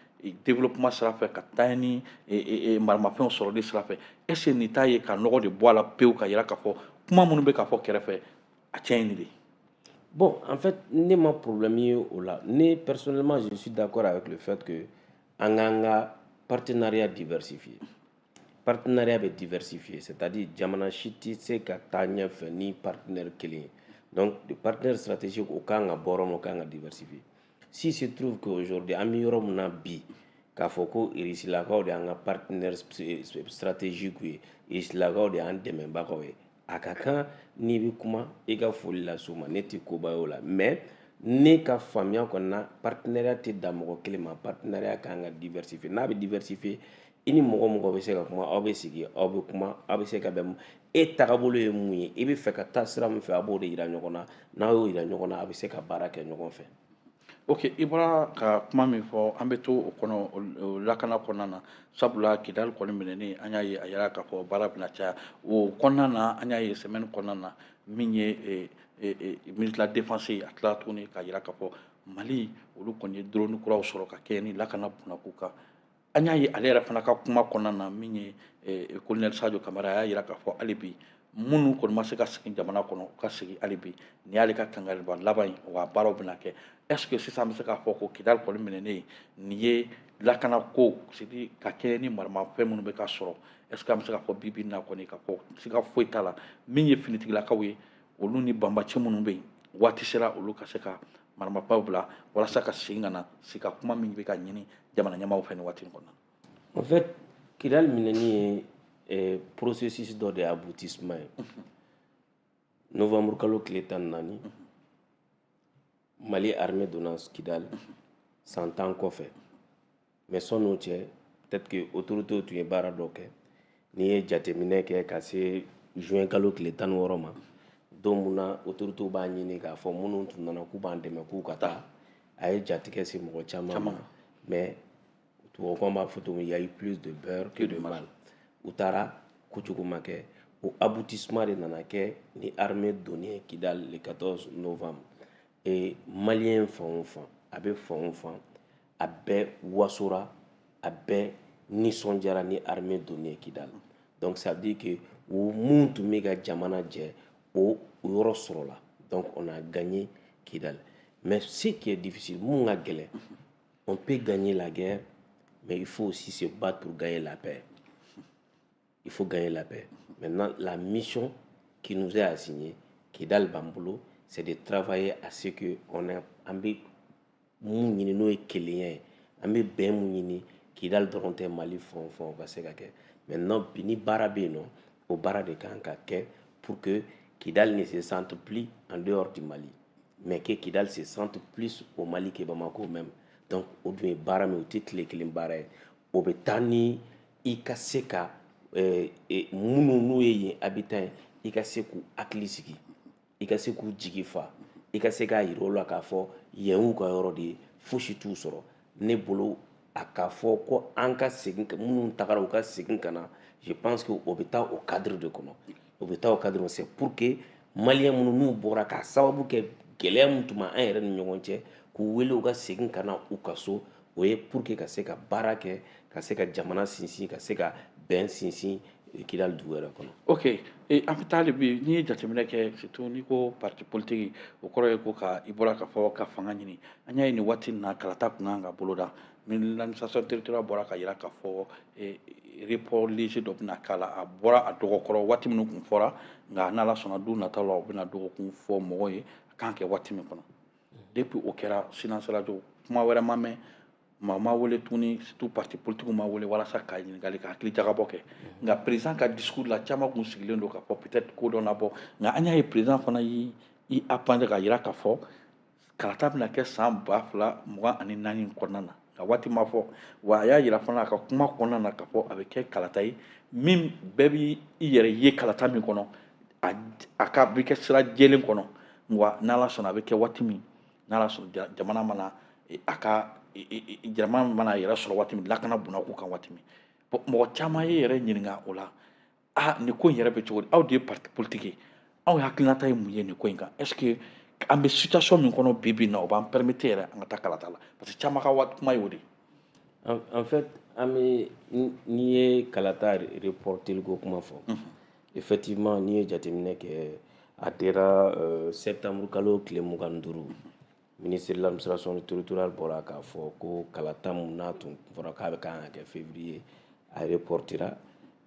développement sira fɛ, ka taa ni maramafɛnw sɔrɔli sira fɛ, est ce que nin t'a ye ka nɔgɔ de bɔ a la pewu, ka yira k'a fɔ kuma minnu bɛ ka fɔ kɛrɛfɛ, a tiɲɛ ye nin de ye? Bon, en fait, ne ma problème ye o la. Ne, personnellement, je suis d'accord avec le fait que an k'an ka partenariat diversifié. Partenariat bɛ diversifié, c'est-à-dire jamana si tɛ se ka taa ɲɛfɛ ni partenaire kelen ye. Donc, le partenaire stratégique, o kan ka bɔ yɔrɔ min, o kan ka diversifier. S'il se trouve qu'aujourd'hui, an bɛ yɔrɔ min na bi, k'a fɔ ko Irisilakaw de y'an ka partenaire stratégique ye, Irisilakaw de y'an dɛmɛbagaw ye, a ka kan n'i bɛ kuma, i ka foli lase u ma. Ne tɛ koba ye o la, mais ne ka faamuya kɔni na, partenariat tɛ dan mɔgɔ kelen ma. Partenariat kan ka diversifier. N'a bɛ diversifier, i ni mɔgɔ mɔgɔ bɛ se ka kuma, aw bɛ sigi, aw bɛ kuma, aw bɛ se ka bɛn. E tagabolo ye mun ye, i bɛ fɛ ka taa sira min fɛ, a b'o de yira ɲɔgɔn na. N'a y'o yira ɲɔgɔn na, a bɛ se ka baara kɛ ɲɔgɔn fɛ. Ok, i bɔra ka kuma min fɔ, an bɛ to o kɔnɔ, o lakana kɔnɔna na, sabula Kidali kɔni minɛni, an y'a ye, a yira k'a fɔ baara bɛna caya o kɔnɔna na. An y'a ye semaine kɔnɔna na, min ye ministre de la Défense ye, a tilala tuguni k'a yira k'a fɔ Mali, olu kɔni ye drone kuraw sɔrɔ ka kɛɲɛ ni lakana bunakun kan. An y'a ye, ale yɛrɛ fana ka kuma kɔnɔna na, min ye colonel Sadio Kamara, a y'a yira k'a fɔ hali bi, minnu kɔni ma se ka segin jamana kɔnɔ, u ka segin hali bi. Nin y'ale ka kangariba laban ye, wa baaraw bɛna kɛ. Est ce que sisan an bɛ se k'a fɔ ko Kidali kɔni minɛnen, nin ye lakana ko, c'est à dire ka kɛɲɛ ni maramafɛn minnu bɛ ka sɔrɔ, est ce que an bɛ se k'a fɔ bi bi in na kɔni, k'a fɔ siga foyi t'a la, min ye finitigilakaw ye, olu ni banbaci minnu bɛ yen, waati sera olu ka se ka maramafaw bila walasa ka segin ka na sigi ka kuma min bɛ ka ɲini jamana ɲɛmaaw fɛ nin waati in kɔnɔ? En fait, Kidali minɛni ye processus dɔ de ye, aboutissement ye. Novembre kalo tile 14, Mali armée donna Kidali san 10 kɔfɛ. Mais sɔn'o cɛ, peut-être que autorités tun ye baara dɔ kɛ. N'i ye jateminɛ kɛ ka se juin kalo tile 16 ma, don mun na autorités b'a ɲini k'a fɔ minnu tun nana k'u b'an dɛmɛ k'u ka taa, a ye jatigɛ se mɔgɔ caman ma. Mais tubabukan b'a fɔ cogo min, il y a eu plus de peur que de mal. U taara, kojugu ma kɛ. O aboutissement de nana kɛ ni armée donni ye Kidal le 14 novembre. Et malien fan o fan, a bɛ fan o fan, a bɛɛ wasora, a bɛɛ nisɔndiyara ni armée donni ye Kidal. Donc ça veut dire que o mun tun bɛ ka jamana jɛ, o yɔrɔ sɔrɔla. Donc on a gagné Kidal. Mais ce qui est difficile, mun ka gɛlɛn, on peut gagner la guerre, mais il faut aussi se battre pour gagner la paix. Il faut gagner la paix. Maintenant, la mission qui nous est assignée, Kidal b'an bolo, c'est de travailler à ce que on a, an bɛ mun ɲini, n'o ye kelenya ye, an bɛ bɛn mun ɲini, Kidal dɔrɔn tɛ, Mali fan o fan, o ka se ka kɛ. Maintenant, bi ni baara bɛ yen nɔ, o baara de kan ka kɛ pour que Kidal ne se sente plus en dehors du Mali, mais que Kidal se sente plus au Mali que Bamako même. Donc o dun ye baara min, o tɛ tile kelen baara ye. O bɛ taa ni i ka se ka minnu n'u ye yen habitant ye, i ka se k'u hakili sigi, i ka se k'u jigi fa, i ka se k'a yira u la k'a fɔ yen y'u ka yɔrɔ de ye, fosi t'u sɔrɔ. Ne bolo, a k'a fɔ ko an ka segin, minnu tagara, u ka segin ka na, je pense que o bɛ taa o cadre de kɔnɔ, o bɛ taa o cadre kɔnɔ. C'est pour que malien minnu n'u bɔra k'a sababu kɛ gɛlɛya min tun b'an yɛrɛ ni ɲɔgɔn cɛ, k'u wele u ka segin ka na u ka so. O ye pour que ka se ka baara kɛ, ka se ka jamana sinsin, ka se ka bɛn sinsin Kidali dugu yɛrɛ kɔnɔ. Ok, an bɛ taa hali bi. N'i ye jateminɛ kɛ, surtout n'i ko parti politique, o kɔrɔ ye ko ka i bɔra k'a fɔ ka fanga ɲini. An y'a ye nin waati in na, kalata kun kan ka boloda. L'administration territoriale bɔra ka yira k'a fɔ report léger dɔ bɛna k'a la. A bɔra a dɔgɔkɔrɔ waati minnu kun fɔra, nka n'Ala sɔnna, don nataw la, u bɛna dɔgɔkun fɔ mɔgɔw ye a kan kɛ waati min kɔnɔ. Depuis o kɛra, silence radio, kuma wɛrɛ ma mɛn, maa ma wele tuguni, surtout parti politique ma wele walasa ka ɲininkali, ka hakili jagabɔ kɛ. Nka président ka discours la, caman kun sigilen don k'a fɔ peut-être ko dɔ na bɔ. Nka an y'a ye, président fana y'i i apande ka yira k'a fɔ Kalata bɛna kɛ san 2024 kɔnɔna na, nka waati ma fɔ. Wa a y'a yira fana a ka kuma kɔnɔna na k'a fɔ a bɛ kɛ kalata ye min bɛɛ b'i yɛrɛ ye kalata min kɔnɔ, a ka bɛ kɛ sira jɛlen kɔnɔ. Wa n'Ala sɔnna, a bɛ kɛ waati min n'Ala sɔnna, jamana mana a ka jamana mana yɛrɛ sɔrɔ waati min, lakana bunakun kan waati min. Bon, mɔgɔ caman ye yɛrɛ ɲininka o la: aa, nin ko in yɛrɛ bɛ cogo di? Aw de ye parti politique ye, aw hakilinata ye mun ye nin ko in kan? Est ce que an bɛ situation min kɔnɔ bi bi in na, o b'an permettre yɛrɛ an ka taa kalata la? Parce que caman ka waati kuma ye o de ye. En fait, an bɛ, n'i ye kalata reporteli ko kuma fɔ, effectivement, n'i ye jateminɛ kɛ, a dira septembre kalo tile 25, ministre de l'Administration territoriale bɔra k'a fɔ ko kalata mun n'a tun fɔra k'a bɛ kan ka kɛ février, a reportera.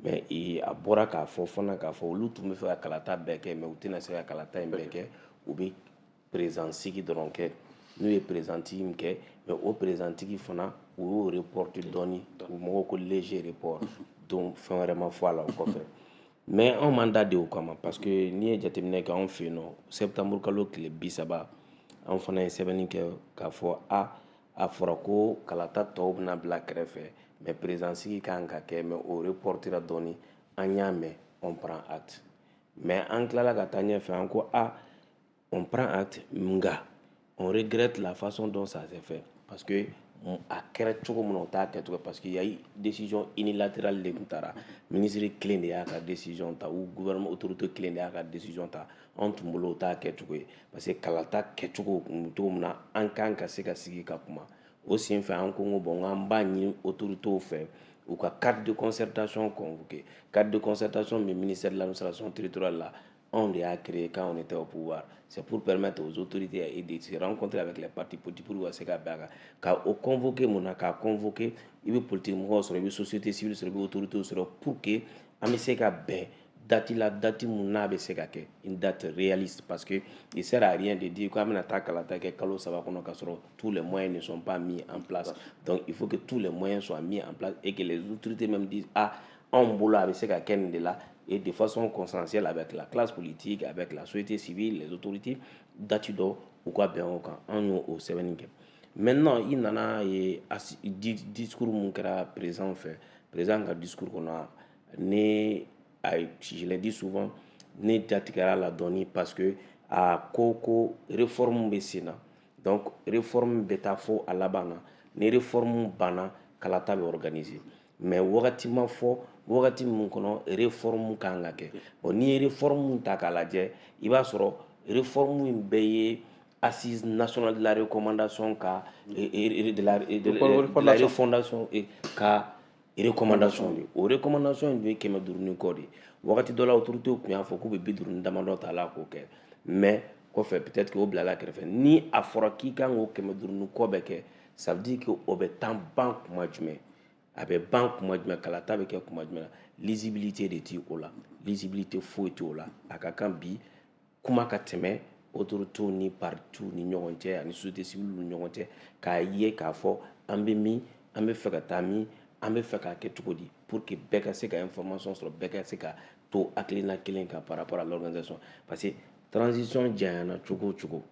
Mais a bɔra k'a fɔ fana k'a fɔ olu tun bɛ fɛ ka kalata bɛɛ kɛ, mais u tɛna se ka kalata in bɛɛ kɛ, u bɛ président sigi dɔrɔn kɛ. N'u ye président min kɛ, mais o président fana, u y'o reporter dɔɔni, u mɔgɔw ko léger report. Donc fɛn wɛrɛ ma fɔ a la o kɔfɛ. Mais anw m'an da de o kama, parce que n'i ye jateminɛ kɛ, anw fɛ yen nɔ, septembre kalo tile 30, anw fana ye sɛbɛnni kɛ k'a fɔ a fɔra ko kalata tɔw bɛna bila kɛrɛfɛ, mais président sigi kan ka kɛ, mais o reportera dɔɔni. An y'a mɛn, on prend acte. Mais an tilala ka taa ɲɛfɛ, an ko a, on prend acte, nka on regrette la façon dont ça s'est fait, parce que a kɛra cogo min na, o t'a kɛcogo, parce que y a eu décision unilatérale de tun taara, ministre kelen de y'a ka décision ta ou gouvernement autorité kelen de y'a ka décision ta. Anw tun bolo, o t'a kɛcogo ye, parce que kalata kɛcogo kun bɛ cogo min na, an kan ka se ka sigi ka kuma o sen fɛ. An ko bon, an b'a ɲini autorités fɛ, u ka cadre de concertation convoqué. Cadre de concertation bɛ ministère de l'Administration territoriale la, anw de y'a créé quand on était au pouvoir. C'est pour permettre aux autorités de se rencontrer avec les partis politiques pour ka se ka bɛn a kan. Ka o convoqué mun na? K'a convoqué, i bɛ politique mɔgɔw sɔrɔ, i bɛ société civile sɔrɔ, i bɛ autorités sɔrɔ, pour que an bɛ se ka bɛn date la, date mun n'a bɛ se ka kɛ une date réaliste, parce que il sert à rien de dire k'an bɛna taa kalata kɛ kalo 3 kɔnɔ k'a sɔrɔ tous les moyens ne sont pas mis en place. Donc il faut que tous les moyens soient mis en place et que les autorités même disent: ah, anw bolo, a bɛ se ka kɛ nin de la, et de façon consensuelle avec la classe politique, avec la société civile, les autorités, date dɔ u ka bɛn o kan. An y'o o sɛbɛnni kɛ. Maintenant, i nana ye discours mun kɛra président fɛ, président ka discours kɔnɔ, ne a, je l'ai dit souvent, ne jatigɛra la dɔɔni, parce que a ko ko réforme bɛ sen na. Donc réforme bɛ taa fo a laban na, ni réforme banna, kalata bɛ organiser. Mais wagati ma fɔ wagati min kɔnɔ réforme kan ka kɛ. Bon, n'i ye réforme ta k'a lajɛ, i b'a sɔrɔ réforme in bɛɛ ye Assise nationale de la recommandation ka de la refondation ka recommandation de. O recommandation in dun ye 500 ni kɔ de. Wagati dɔ la, autorité tun y'a fɔ k'u bɛ 50 ni damadɔ ta la k'o kɛ, mais kɔfɛ peut-être que o bilala kɛrɛfɛ. Ni a fɔra k'i kan k'o 500 ni kɔ bɛɛ kɛ, ça veut dire que o bɛ taa ban kuma jumɛn? A bɛ ban kuma jumɛn? Kalata bɛ kɛ kuma jumɛn na? Lisibilité de ti o la, lisibilité foyi t'o la. A ka kan bi kuma ka tɛmɛ autorités ni partis ni ɲɔgɔn cɛ ani société civile ni ɲɔgɔn cɛ, k'a ye k'a fɔ an bɛ min, an bɛ fɛ ka taa min, an bɛ fɛ k'a kɛ cogo di, pour que bɛɛ ka se ka information sɔrɔ, bɛɛ ka se ka to hakilina kelen kan par rapport à l'organisation. Parce que transition janyana cogo o cogo,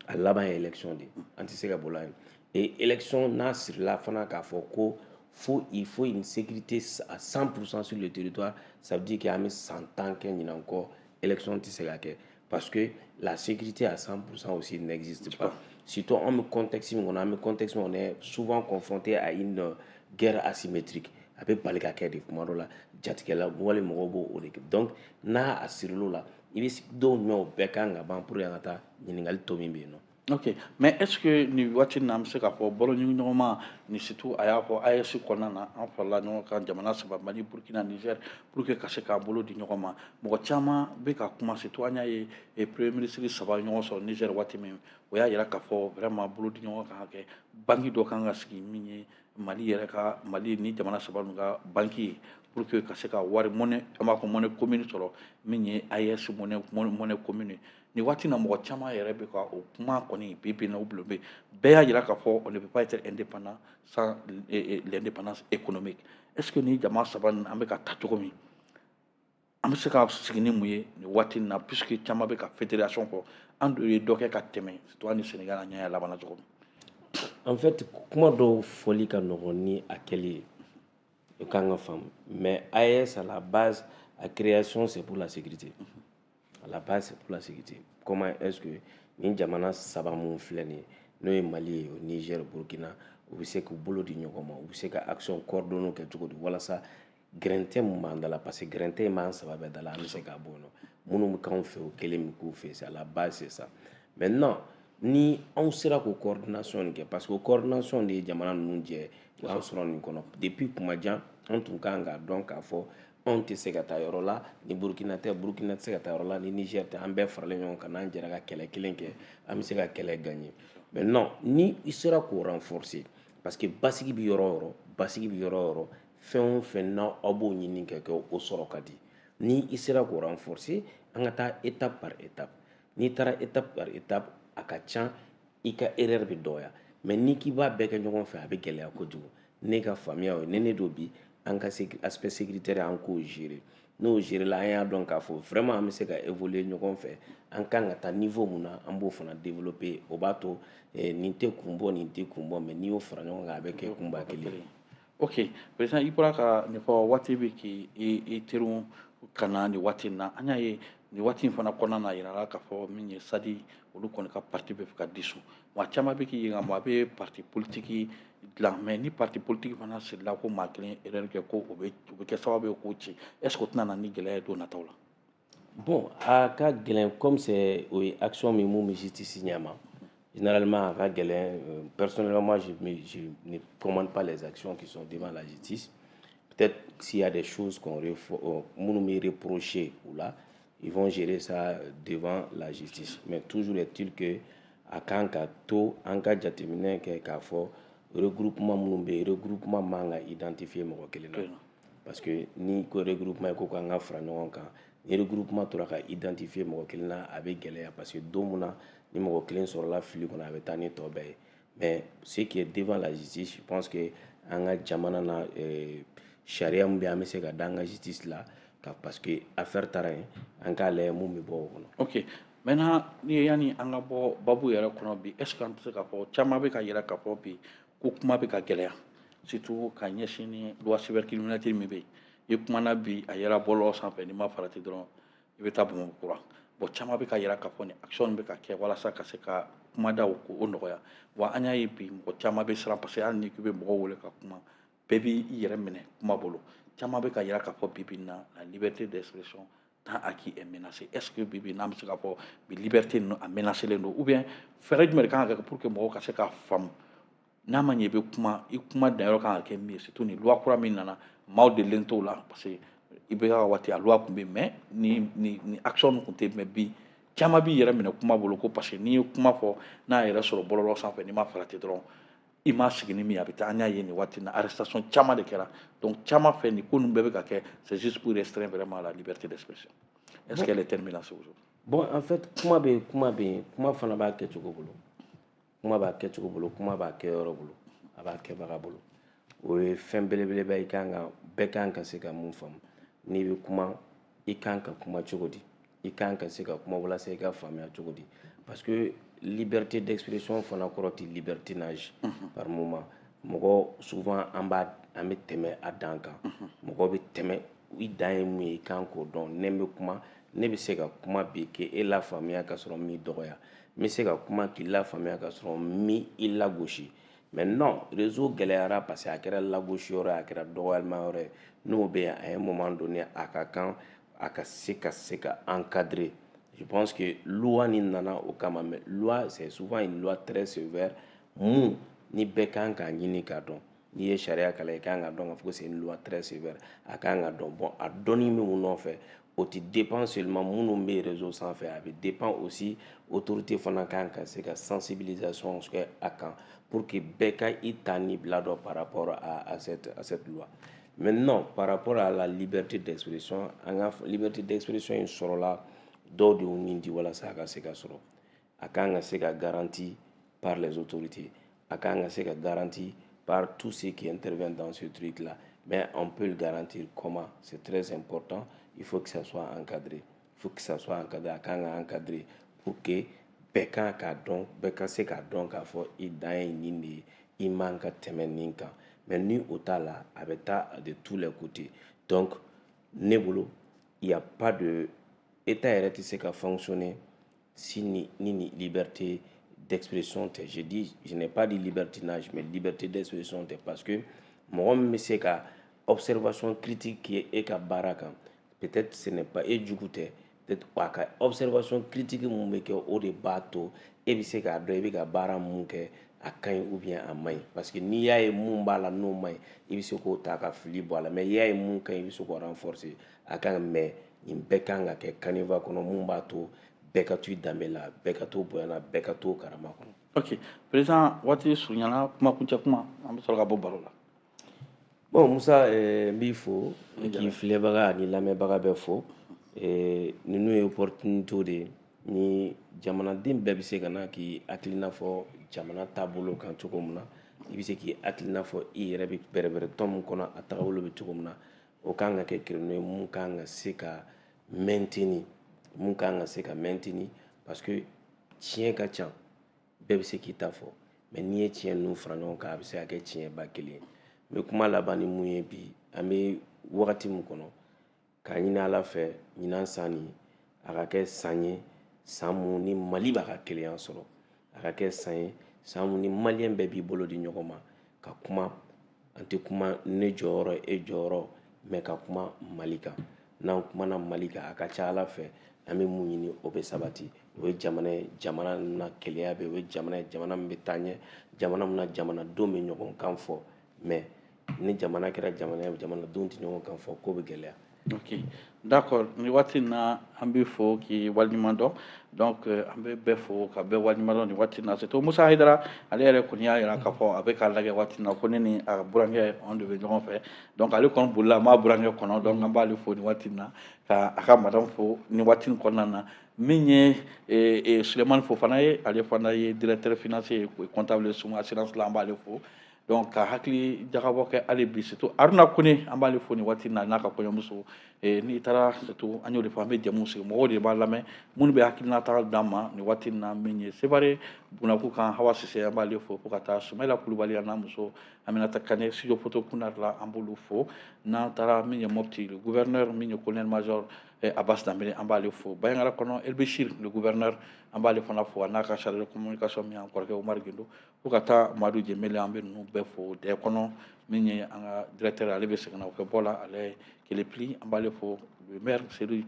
a laban ye élection de ye, an tɛ se ka bɔ la yen. Et élection n'a sirila fana k'a fɔ ko fo il faut une sécurité à 100% sur le territoire, ça veut dire qu'an bɛ san 10 kɛ ɲinan kɔ, élection tɛ se ka kɛ, parce que la sécurité à 100% aussi n'existe pas. Surtout an bɛ contexte min kɔnɔ, an bɛ contexte min, on est souvent confronté à une guerre asymétrique. A bɛ bali ka kɛ de kuma dɔ la, jatigɛla wale mɔgɔw b'o o de kɛ. Donc n'a a siril'o la, i bɛ don jumɛn o bɛɛ kan ka ban pour que an ka taa ɲininkali tɔ min bɛ yen nɔ. Ok, mais est ce que nin waati in na, an bɛ se k'a fɔ balo ɲɔgɔnma ni surtout a y'a fɔ AES kɔnɔna na, an farala ɲɔgɔn kan, jamana saba, Mali, Burkina, Niger, pour que ka se k'an bolo di ɲɔgɔn ma? Mɔgɔ caman bɛ ka kuma, surtout an y'a ye premier ministre saba ɲɔgɔn sɔrɔ Niger waati min, o y'a yira k'a fɔ vraiment bolo di ɲɔgɔn kan ka kɛ, banque dɔ kan ka sigi min ye Mali yɛrɛ ka, Mali ni jamana saba ninnu ka banque ye, pour que ka se ka wari monnaie, an b'a fɔ monnaie commune sɔrɔ, min ye AES monnaie commune. Nin waati na, mɔgɔ caman yɛrɛ bɛ ka o kuma kɔni bi bi in na, o bulon bɛ bɛɛ y'a jira k'a fɔ on ne peut pas être indépendant sans l'indépendance économique. Est ce que ni jama saba ninnu, an bɛ ka taa cogo min, an bɛ se ka sigi ni mun ye nin? Nin waati in na, puisque caman bɛ ka fédération fɔ, an dun ye dɔ kɛ ka tɛmɛ, surtout an ni Sénégal, an ɲɛ y'a labanna cogo min. En fait, kuma dɔw fɔli ka nɔgɔn ni a kɛli ye, o kan ka faamu. Mais AES, à la base, a création, c'est pour la sécurité. À la base, c'est pour la sécurité. Comment est-ce que nin jamana saba mun filɛ nin ye, n'o ye Mali ye, o Niger, Burkina, u bɛ se k'u bolo di ɲɔgɔn ma, u bɛ se ka action coordonnées kɛ cogo di walasa gɛrɛntɛ mun b'an da la, parce que gɛrɛntɛ in b'an saba bɛɛ da la, an bɛ se k'a bɔ yen nɔ. Minnu bɛ k'anw fɛ, o kelen bɛ k'u fɛ. C'est à la base, c'est ça. Maintenant, ni anw sera k'o coordination nin kɛ, parce que o coordination de ye jamana ninnu jɛ o y'an sɔrɔ nin kɔnɔ depuis kuma jan. An tun kan k'a dɔn k'a fɔ anw tɛ se ka taa yɔrɔ la ni Burukina tɛ, Burukina tɛ se ka taa yɔrɔ la ni Niger tɛ. An bɛɛ faralen ɲɔgɔn kan, n'an jɛra ka kɛlɛ kelen kɛ, an bɛ se ka kɛlɛ gagner. Maintenant, ni i sera k'o renforcer, parce que basigi bɛ yɔrɔ o yɔrɔ, basigi bɛ yɔrɔ o yɔrɔ, fɛn o fɛn n'aw aw b'o ɲini ka kɛ, o sɔrɔ ka di. Ni i sera k'o renforcer, an ka taa étape par étape. N'i taara étape par étape, a ka ca i ka erreur bɛ dɔgɔya. Mais n'i k'i b'a bɛɛ kɛ ɲɔgɔn fɛ, a bɛ gɛlɛya kojugu. Ne ka faamuya o ye ne don bi, an ka aspect sécuritaire, an k'o gérer. N'o gérer la, an y'a dɔn k'a fɔ vraiment an bɛ se ka évoluer ɲɔgɔn fɛ. An kan ka taa niveau mun na, an b'o fana développer. O b'a to nin tɛ kun bɔ, nin tɛ kun bɔ, mais n'i y'o fara ɲɔgɔn kan, a bɛ kɛ kunba kelen ye. Ok, président, i bɔra ka nin fɔ, waati bɛ k'i i teriw ka na nin waati in na. An y'a ye nin waati in fana kɔnɔna na, a yirala k'a fɔ min ye SADI, olu kɔni ka parti bɛ fɛ ka dissous. Wa caman bɛ k'i ɲininka, a bɛ parti politique dilan, mais ni parti politique fana sirila ko maa kelen erreur kɛ, ko o bɛ kɛ sababu ye k'o ci, est ce que o tɛna na ni gɛlɛya ye don nataw la? Bon, a ka gɛlɛn, comme c'est o ye action min mun bɛ justice ɲɛma généralement, a ka gɛlɛn. Personnellement, moi, je ne commande pas les actions qui sont devant la justice. Peut-être s'il y a des choses qu'on minnu bɛ reprocher u la, ils vont gérer ça devant la justice. Mais toujours est-il que a kan ka to an ka jateminɛ kɛ k'a fɔ regroupement minnu bɛ yen, regroupement man ka identifier mɔgɔ kelen na, parce que ni ko regroupement ko k'an ka fara ɲɔgɔn kan, ni regroupement tora ka identifier mɔgɔ kelen na, a bɛ gɛlɛya, parce que don min na ni mɔgɔ kelen sɔrɔla fili kɔnɔ, a bɛ taa ni tɔ bɛɛ ye. Mais ce qui est devant la justice, je pense que an ka jamana na, sariya min bɛ yen, an bɛ se ka da an ka justice la ka, parce que affaire taara yen, an k'a lajɛ mun bɛ bɔ o kɔnɔ. Ok, maintenant, ni yanni an ka bɔ babu yɛrɛ kɔnɔ bi, est ce que an tɛ se k'a fɔ caman bɛ ka yira k'a fɔ bi ko kuma bɛ ka gɛlɛya, surtout ka ɲɛsin ni loi cybercriminalité min bɛ yen? I kumana bi, a yɛrɛ bɔlɔlɔ sanfɛ, n'i ma farati dɔrɔn, i bɛ taa Bamakɔ kura. Bon, caman bɛ ka yira k'a fɔ ni action bɛ ka kɛ walasa ka se ka kumadaw k'o nɔgɔya. Wa an y'a ye bi, mɔgɔ caman bɛ siran, parce que hali ni k'i bɛ mɔgɔw wele ka kuma, bɛɛ b'i yɛrɛ minɛ kuma bolo. Caman bɛ ka yira k'a fɔ bi bi in na, la liberté d'expression tant acquis est menacée. Est ce que bi bi n'an bɛ se k'a fɔ bi liberté ninnu a menacé len don, ou bien fɛɛrɛ jumɛn de kan ka kɛ pour que mɔgɔw ka se k'a faamu, n'a ma ɲɛ i bɛ kuma, i kuma danyɔrɔ kan ka kɛ min ye, surtout ni loi kura min nana, maaw delilen t'o la, parce que i bɛ ka waati a loi tun bɛ yen, mais ni action tun tɛ yen. Mais bi, caman b'i yɛrɛ minɛ kuma bolo ko parce que n'i ye kuma fɔ n'a yɛrɛ sɔrɔ bɔlɔlɔ sanfɛ, n'i ma farati dɔrɔn, i ma sigi ni min ye, a bɛ taa. An y'a ye nin waati in na, arrestation caman de kɛra. Donc caman fɛ, nin ko ninnu bɛɛ bɛ ka kɛ, c'est juste pour restreindre vraiment la liberté d'expression. Est-ce qu'elle est menacée aujourd'hui? Bon, en fait, kuma bɛ yen, kuma bɛ yen, kuma fana b'a kɛcogo bolo, kuma b'a kɛcogo bolo, kuma b'a kɛyɔrɔ bolo, a b'a kɛbaga bolo. O ye fɛn belebeleba ye. I kan ka, bɛɛ kan ka se ka mun faamu, n'i bɛ kuma, i kan ka kuma cogo di, i kan ka se ka kuma walasa i ka faamuya cogo di, parce que liberté d'expression fana kɔrɔ tɛ libertinage. Par moment, mɔgɔ souvent an b'a an bɛ tɛmɛ a dan kan, mɔgɔ bɛ tɛmɛ. I dan ye mun ye, i kan k'o dɔn. Ne bɛ kuma, ne bɛ se ka kuma bi k'e la faamuya ka sɔrɔ m'i dɔgɔya, n bɛ se ka kuma k'i la faamuya ka sɔrɔ mi i lagosi. Mais non, réseau gɛlɛyara, parce que a kɛra lagosi yɔrɔ ye, a kɛra dɔgɔyalima yɔrɔ ye. N'o bɛ yen, à un moment donné, a ka kan a ka se ka encadrer. Je pense que loi nin nana o kama. Mais loi, c'est souvent une loi très sévère mun ni bɛɛ kan k'a ɲini k'a dɔn. N'i ye sariya kalan, i kan ka dɔn k'a fɔ ko c'est une loi très sévère, a kan ka dɔn. Bon, a dɔnni bɛ mun nɔfɛ, o ti dépend seulement minnu bɛ réseau sanfɛ, a bɛ dépend aussi autorité fana kan ka se ka sensibilisation kɛ a kan pour que bɛɛ ka i ta ni bila dɔn par rapport à cette loi. Maintenant, par rapport à la liberté d'expression, an ka liberté d'expression in sɔrɔla, dɔw de y'u nin di walasa a ka se ka sɔrɔ. A kan ka se ka garanti par les autorités, a kan ka se ka garanti par tous ceux qui interviennent dans ce truc-là. Mais on peut le garantir comment? C'est très important. Il faut que ça soit encadré. Il Il faut que ça soit encadré, a kan ka encadré pour que bɛɛ kan k'a dɔn, bɛɛ ka se k'a dɔn k'a fɔ i dan ye nin de ye, i man ka tɛmɛ nin kan. Mais ni o t'a la, a bɛ taa de tous les côtés. Donc ne bolo, il y a pas de état yɛrɛ tɛ se ka fonctionner si ni liberté d'expression tɛ. Je dis, je n'ai pas dit libertinage, mais liberté d'expression tɛ, parce que mɔgɔ min bɛ se ka observation critique kɛ e ka baara kan, peut-être ce n'est pas e jugu tɛ, peut-être a ka observation critique mun bɛ kɛ, o de b'a to e bɛ se k'a dɔn i bɛ ka baara mun kɛ, a ka ɲi ou bien a man ɲi. Parce que n'i y'a ye mun b'a la n'o man ɲi, i bɛ se k'o ta ka fili bɔ a la, mais i y'a ye mun ka ɲi, i bɛ se k'o renforcer. A kan, mais nin bɛɛ kan ka kɛ canevas kɔnɔ mun b'a to bɛɛ ka to i danbe la, bɛɛ ka to bonya na, bɛɛ ka to karama kɔnɔ. Ok président, waati surunyana, kuma kuncɛ kuma, an bɛ sɔrɔ ka bɔ baro la. Bon Musa, n b'i fo k'i filɛbaga ani lamɛnbaga bɛɛ fo. Ninnu ye opportunité de ye ni jamanaden bɛɛ bɛ se ka na k'i hakilina fɔ jamana taabolo kan cogo min na, i bɛ se k'i hakilina fɔ i yɛrɛ bɛ bɛrɛbɛrɛ tɔn min kɔnɔ, a taabolo bɛ cogo min na. O kan ka kɛ créneau ye mun kan ka se ka maintenir, mun kan ka se ka maintenir, parce que tiɲɛ ka ca, bɛɛ bɛ se k'i ta fɔ, mais n'i ye tiɲɛ ninnu fara ɲɔgɔn kan, a bɛ se ka kɛ tiɲɛba kelen ye. N bɛ kuma laban ni mun ye, bi an bɛ wagati min kɔnɔ, k'a ɲini Ala fɛ ɲinan san nin a ka kɛ san ye, san mun ni Mali b'a ka kelenya sɔrɔ, a ka kɛ san ye, san mun ni maliyɛn bɛɛ b'i bolo di ɲɔgɔn ma ka kuma. An tɛ kuma ne jɔyɔrɔ, e jɔyɔrɔ, mais ka kuma Mali kan. N'an kumana Mali kan, a ka ca Ala fɛ an bɛ mun ɲini, o bɛ sabati. O ye jamana ye, jamana min na kelenya bɛ, o ye jamana ye, jamana min bɛ taa ɲɛ, jamana min na jamanadenw bɛ ɲɔgɔn kan fɔ. Mais ni jamana kɛra jamana ye, jamanadenw tɛ ɲɔgɔn kan fɔ, ko bɛ gɛlɛya. Ok, d'accord. Ni waati in na, an bɛ fo k'i waleɲuman dɔn. Donc an bɛ bɛɛ fo ka bɛɛ waleɲuman dɔn nin waati in na. Surtout Musa Hayidara, ale yɛrɛ kɔni y'a jira k'a fɔ a bɛ k'a lajɛ waati in na ko ne ni a burankɛ anw de bɛ ɲɔgɔn fɛ. Donc ale kɔni bolila, a m'a burankɛ kɔnɔ. Donc an b'ale fo nin waati in na, ka a ka madame fo nin waati in kɔnɔna na. Min ye Sulemani Fofana ye, ale fana ye directeur financier ye, comptable Suma Assurance la, an b'ale fo. Donc ka hakili jagabɔ kɛ hali bi, surtout Aruna Kone, an b'ale fo nin waati in na n'a ka kɔɲɔmuso. N'i taara, surtout an y'o de fɔ, an bɛ jɛmu sigi, mɔgɔw de b'a lamɛn minnu bɛ hakilinata d'an ma nin waati in na. Min ye Sevare Bunaku kan, Hawa Sise, an b'ale fo, fo ka taa Sumayila Kulubali a n'a muso Aminata Kane, studio photo Kunar la, an b'olu fo. N'an taara min ye Mopti, le gouverneur, min ye colonel major Abbas Danbele, an b'ale fo. Bayangara kɔnɔ, El Bechir le gouverneur, an b'ale fana fo, a n'a ka chargé de communication min y'an kɔrɔkɛ Umar Gindo, fo ka taa Madu Jemele, an bɛ ninnu bɛɛ fo. Dɛ kɔnɔ, min ye an ka directeur, ale bɛ segin na o kɛ bɔ la, ale Kelepili, an b'ale fo. Le maire Seydou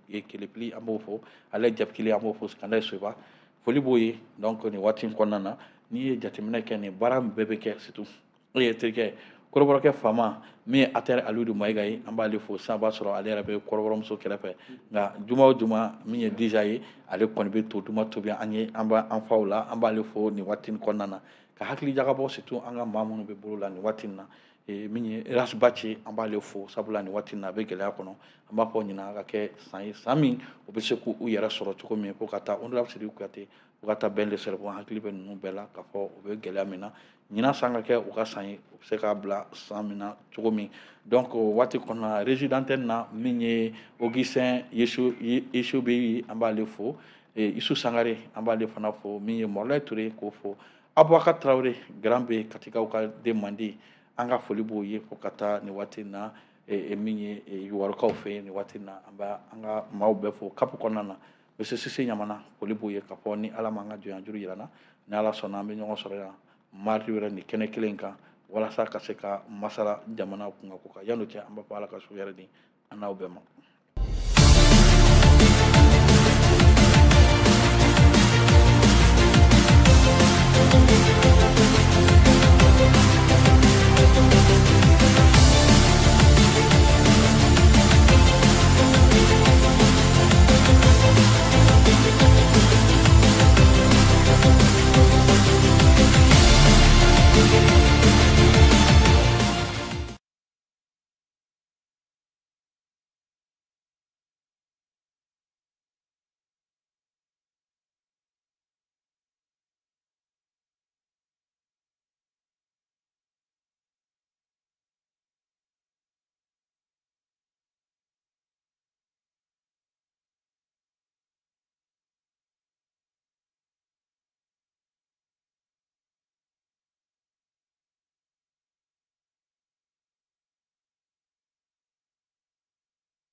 Kelepili, an b'o fo. Ale Jabikili, an b'o fo. Sikanda Soba, foli b'o ye. Donc nin waati in kɔnɔna na, n'i ye jateminɛ kɛ, nin baara min bɛɛ bɛ kɛ, surtout e ye terikɛ kɔrɔbɔrɔkɛ faama min ye Atɛri Alidu Mayiga ye, an b'ale fo. Sisan b'a sɔrɔ ale yɛrɛ bɛ kɔrɔbɔrɔmuso kɛrɛfɛ, nka juma o juma, min ye Dija ye, ale kɔni bɛ to duma tobi an ye, an b'an faw la, an b'ale fo nin waati in kɔnɔna na. Ka hakili jagabɔ surtout an ka maa minnu bɛ bolo la nin waati in na, min ye Ras Bathily, an b'ale fo, sabula nin waati in na a bɛ gɛlɛya kɔnɔ. An b'a fɔ ɲinan ka kɛ san ye, san min o bɛ se k'u yɛrɛ sɔrɔ cogo min, fo ka taa honorable Sidiki Kuyate, fo ka taa Ben le Cerveau. An hakili bɛ ninnu bɛɛ la k'a fɔ u bɛ gɛlɛya min na, ɲinan san ka kɛ u ka san ye, u bɛ se k'a bila san min na cogo min. Donc o waati kɔnɔna, régie d'antenne na, min ye Augustin Yesu Yesu bɛ, an b'ale fo. Isu Sangare, an b'ale fana fo. Min ye Mɔlayi Ture, k'o fo. Abubakar Tarawele Grand B, Katikaw ka den mandi, an ka foli b'o ye, fo ka taa nin waati in na min ye Yuwarukaw fɛ yen nin waati in na. An bɛ an ka maaw bɛɛ fo CAP kɔnɔna na. Monsieur Sise Ɲamana, foli b'o ye, k'a fɔ ni Ala m'an ka jɔnya juru yira n na, ni Ala sɔnna, an bɛ ɲɔgɔn sɔrɔ yan mardi wɛrɛ nin kɛnɛ kelen kan, walasa ka se ka masala jamana kunkan ko kan. Yan'o cɛ, an b'a fɔ Ala ka su hɛrɛ di an n'aw bɛɛ ma.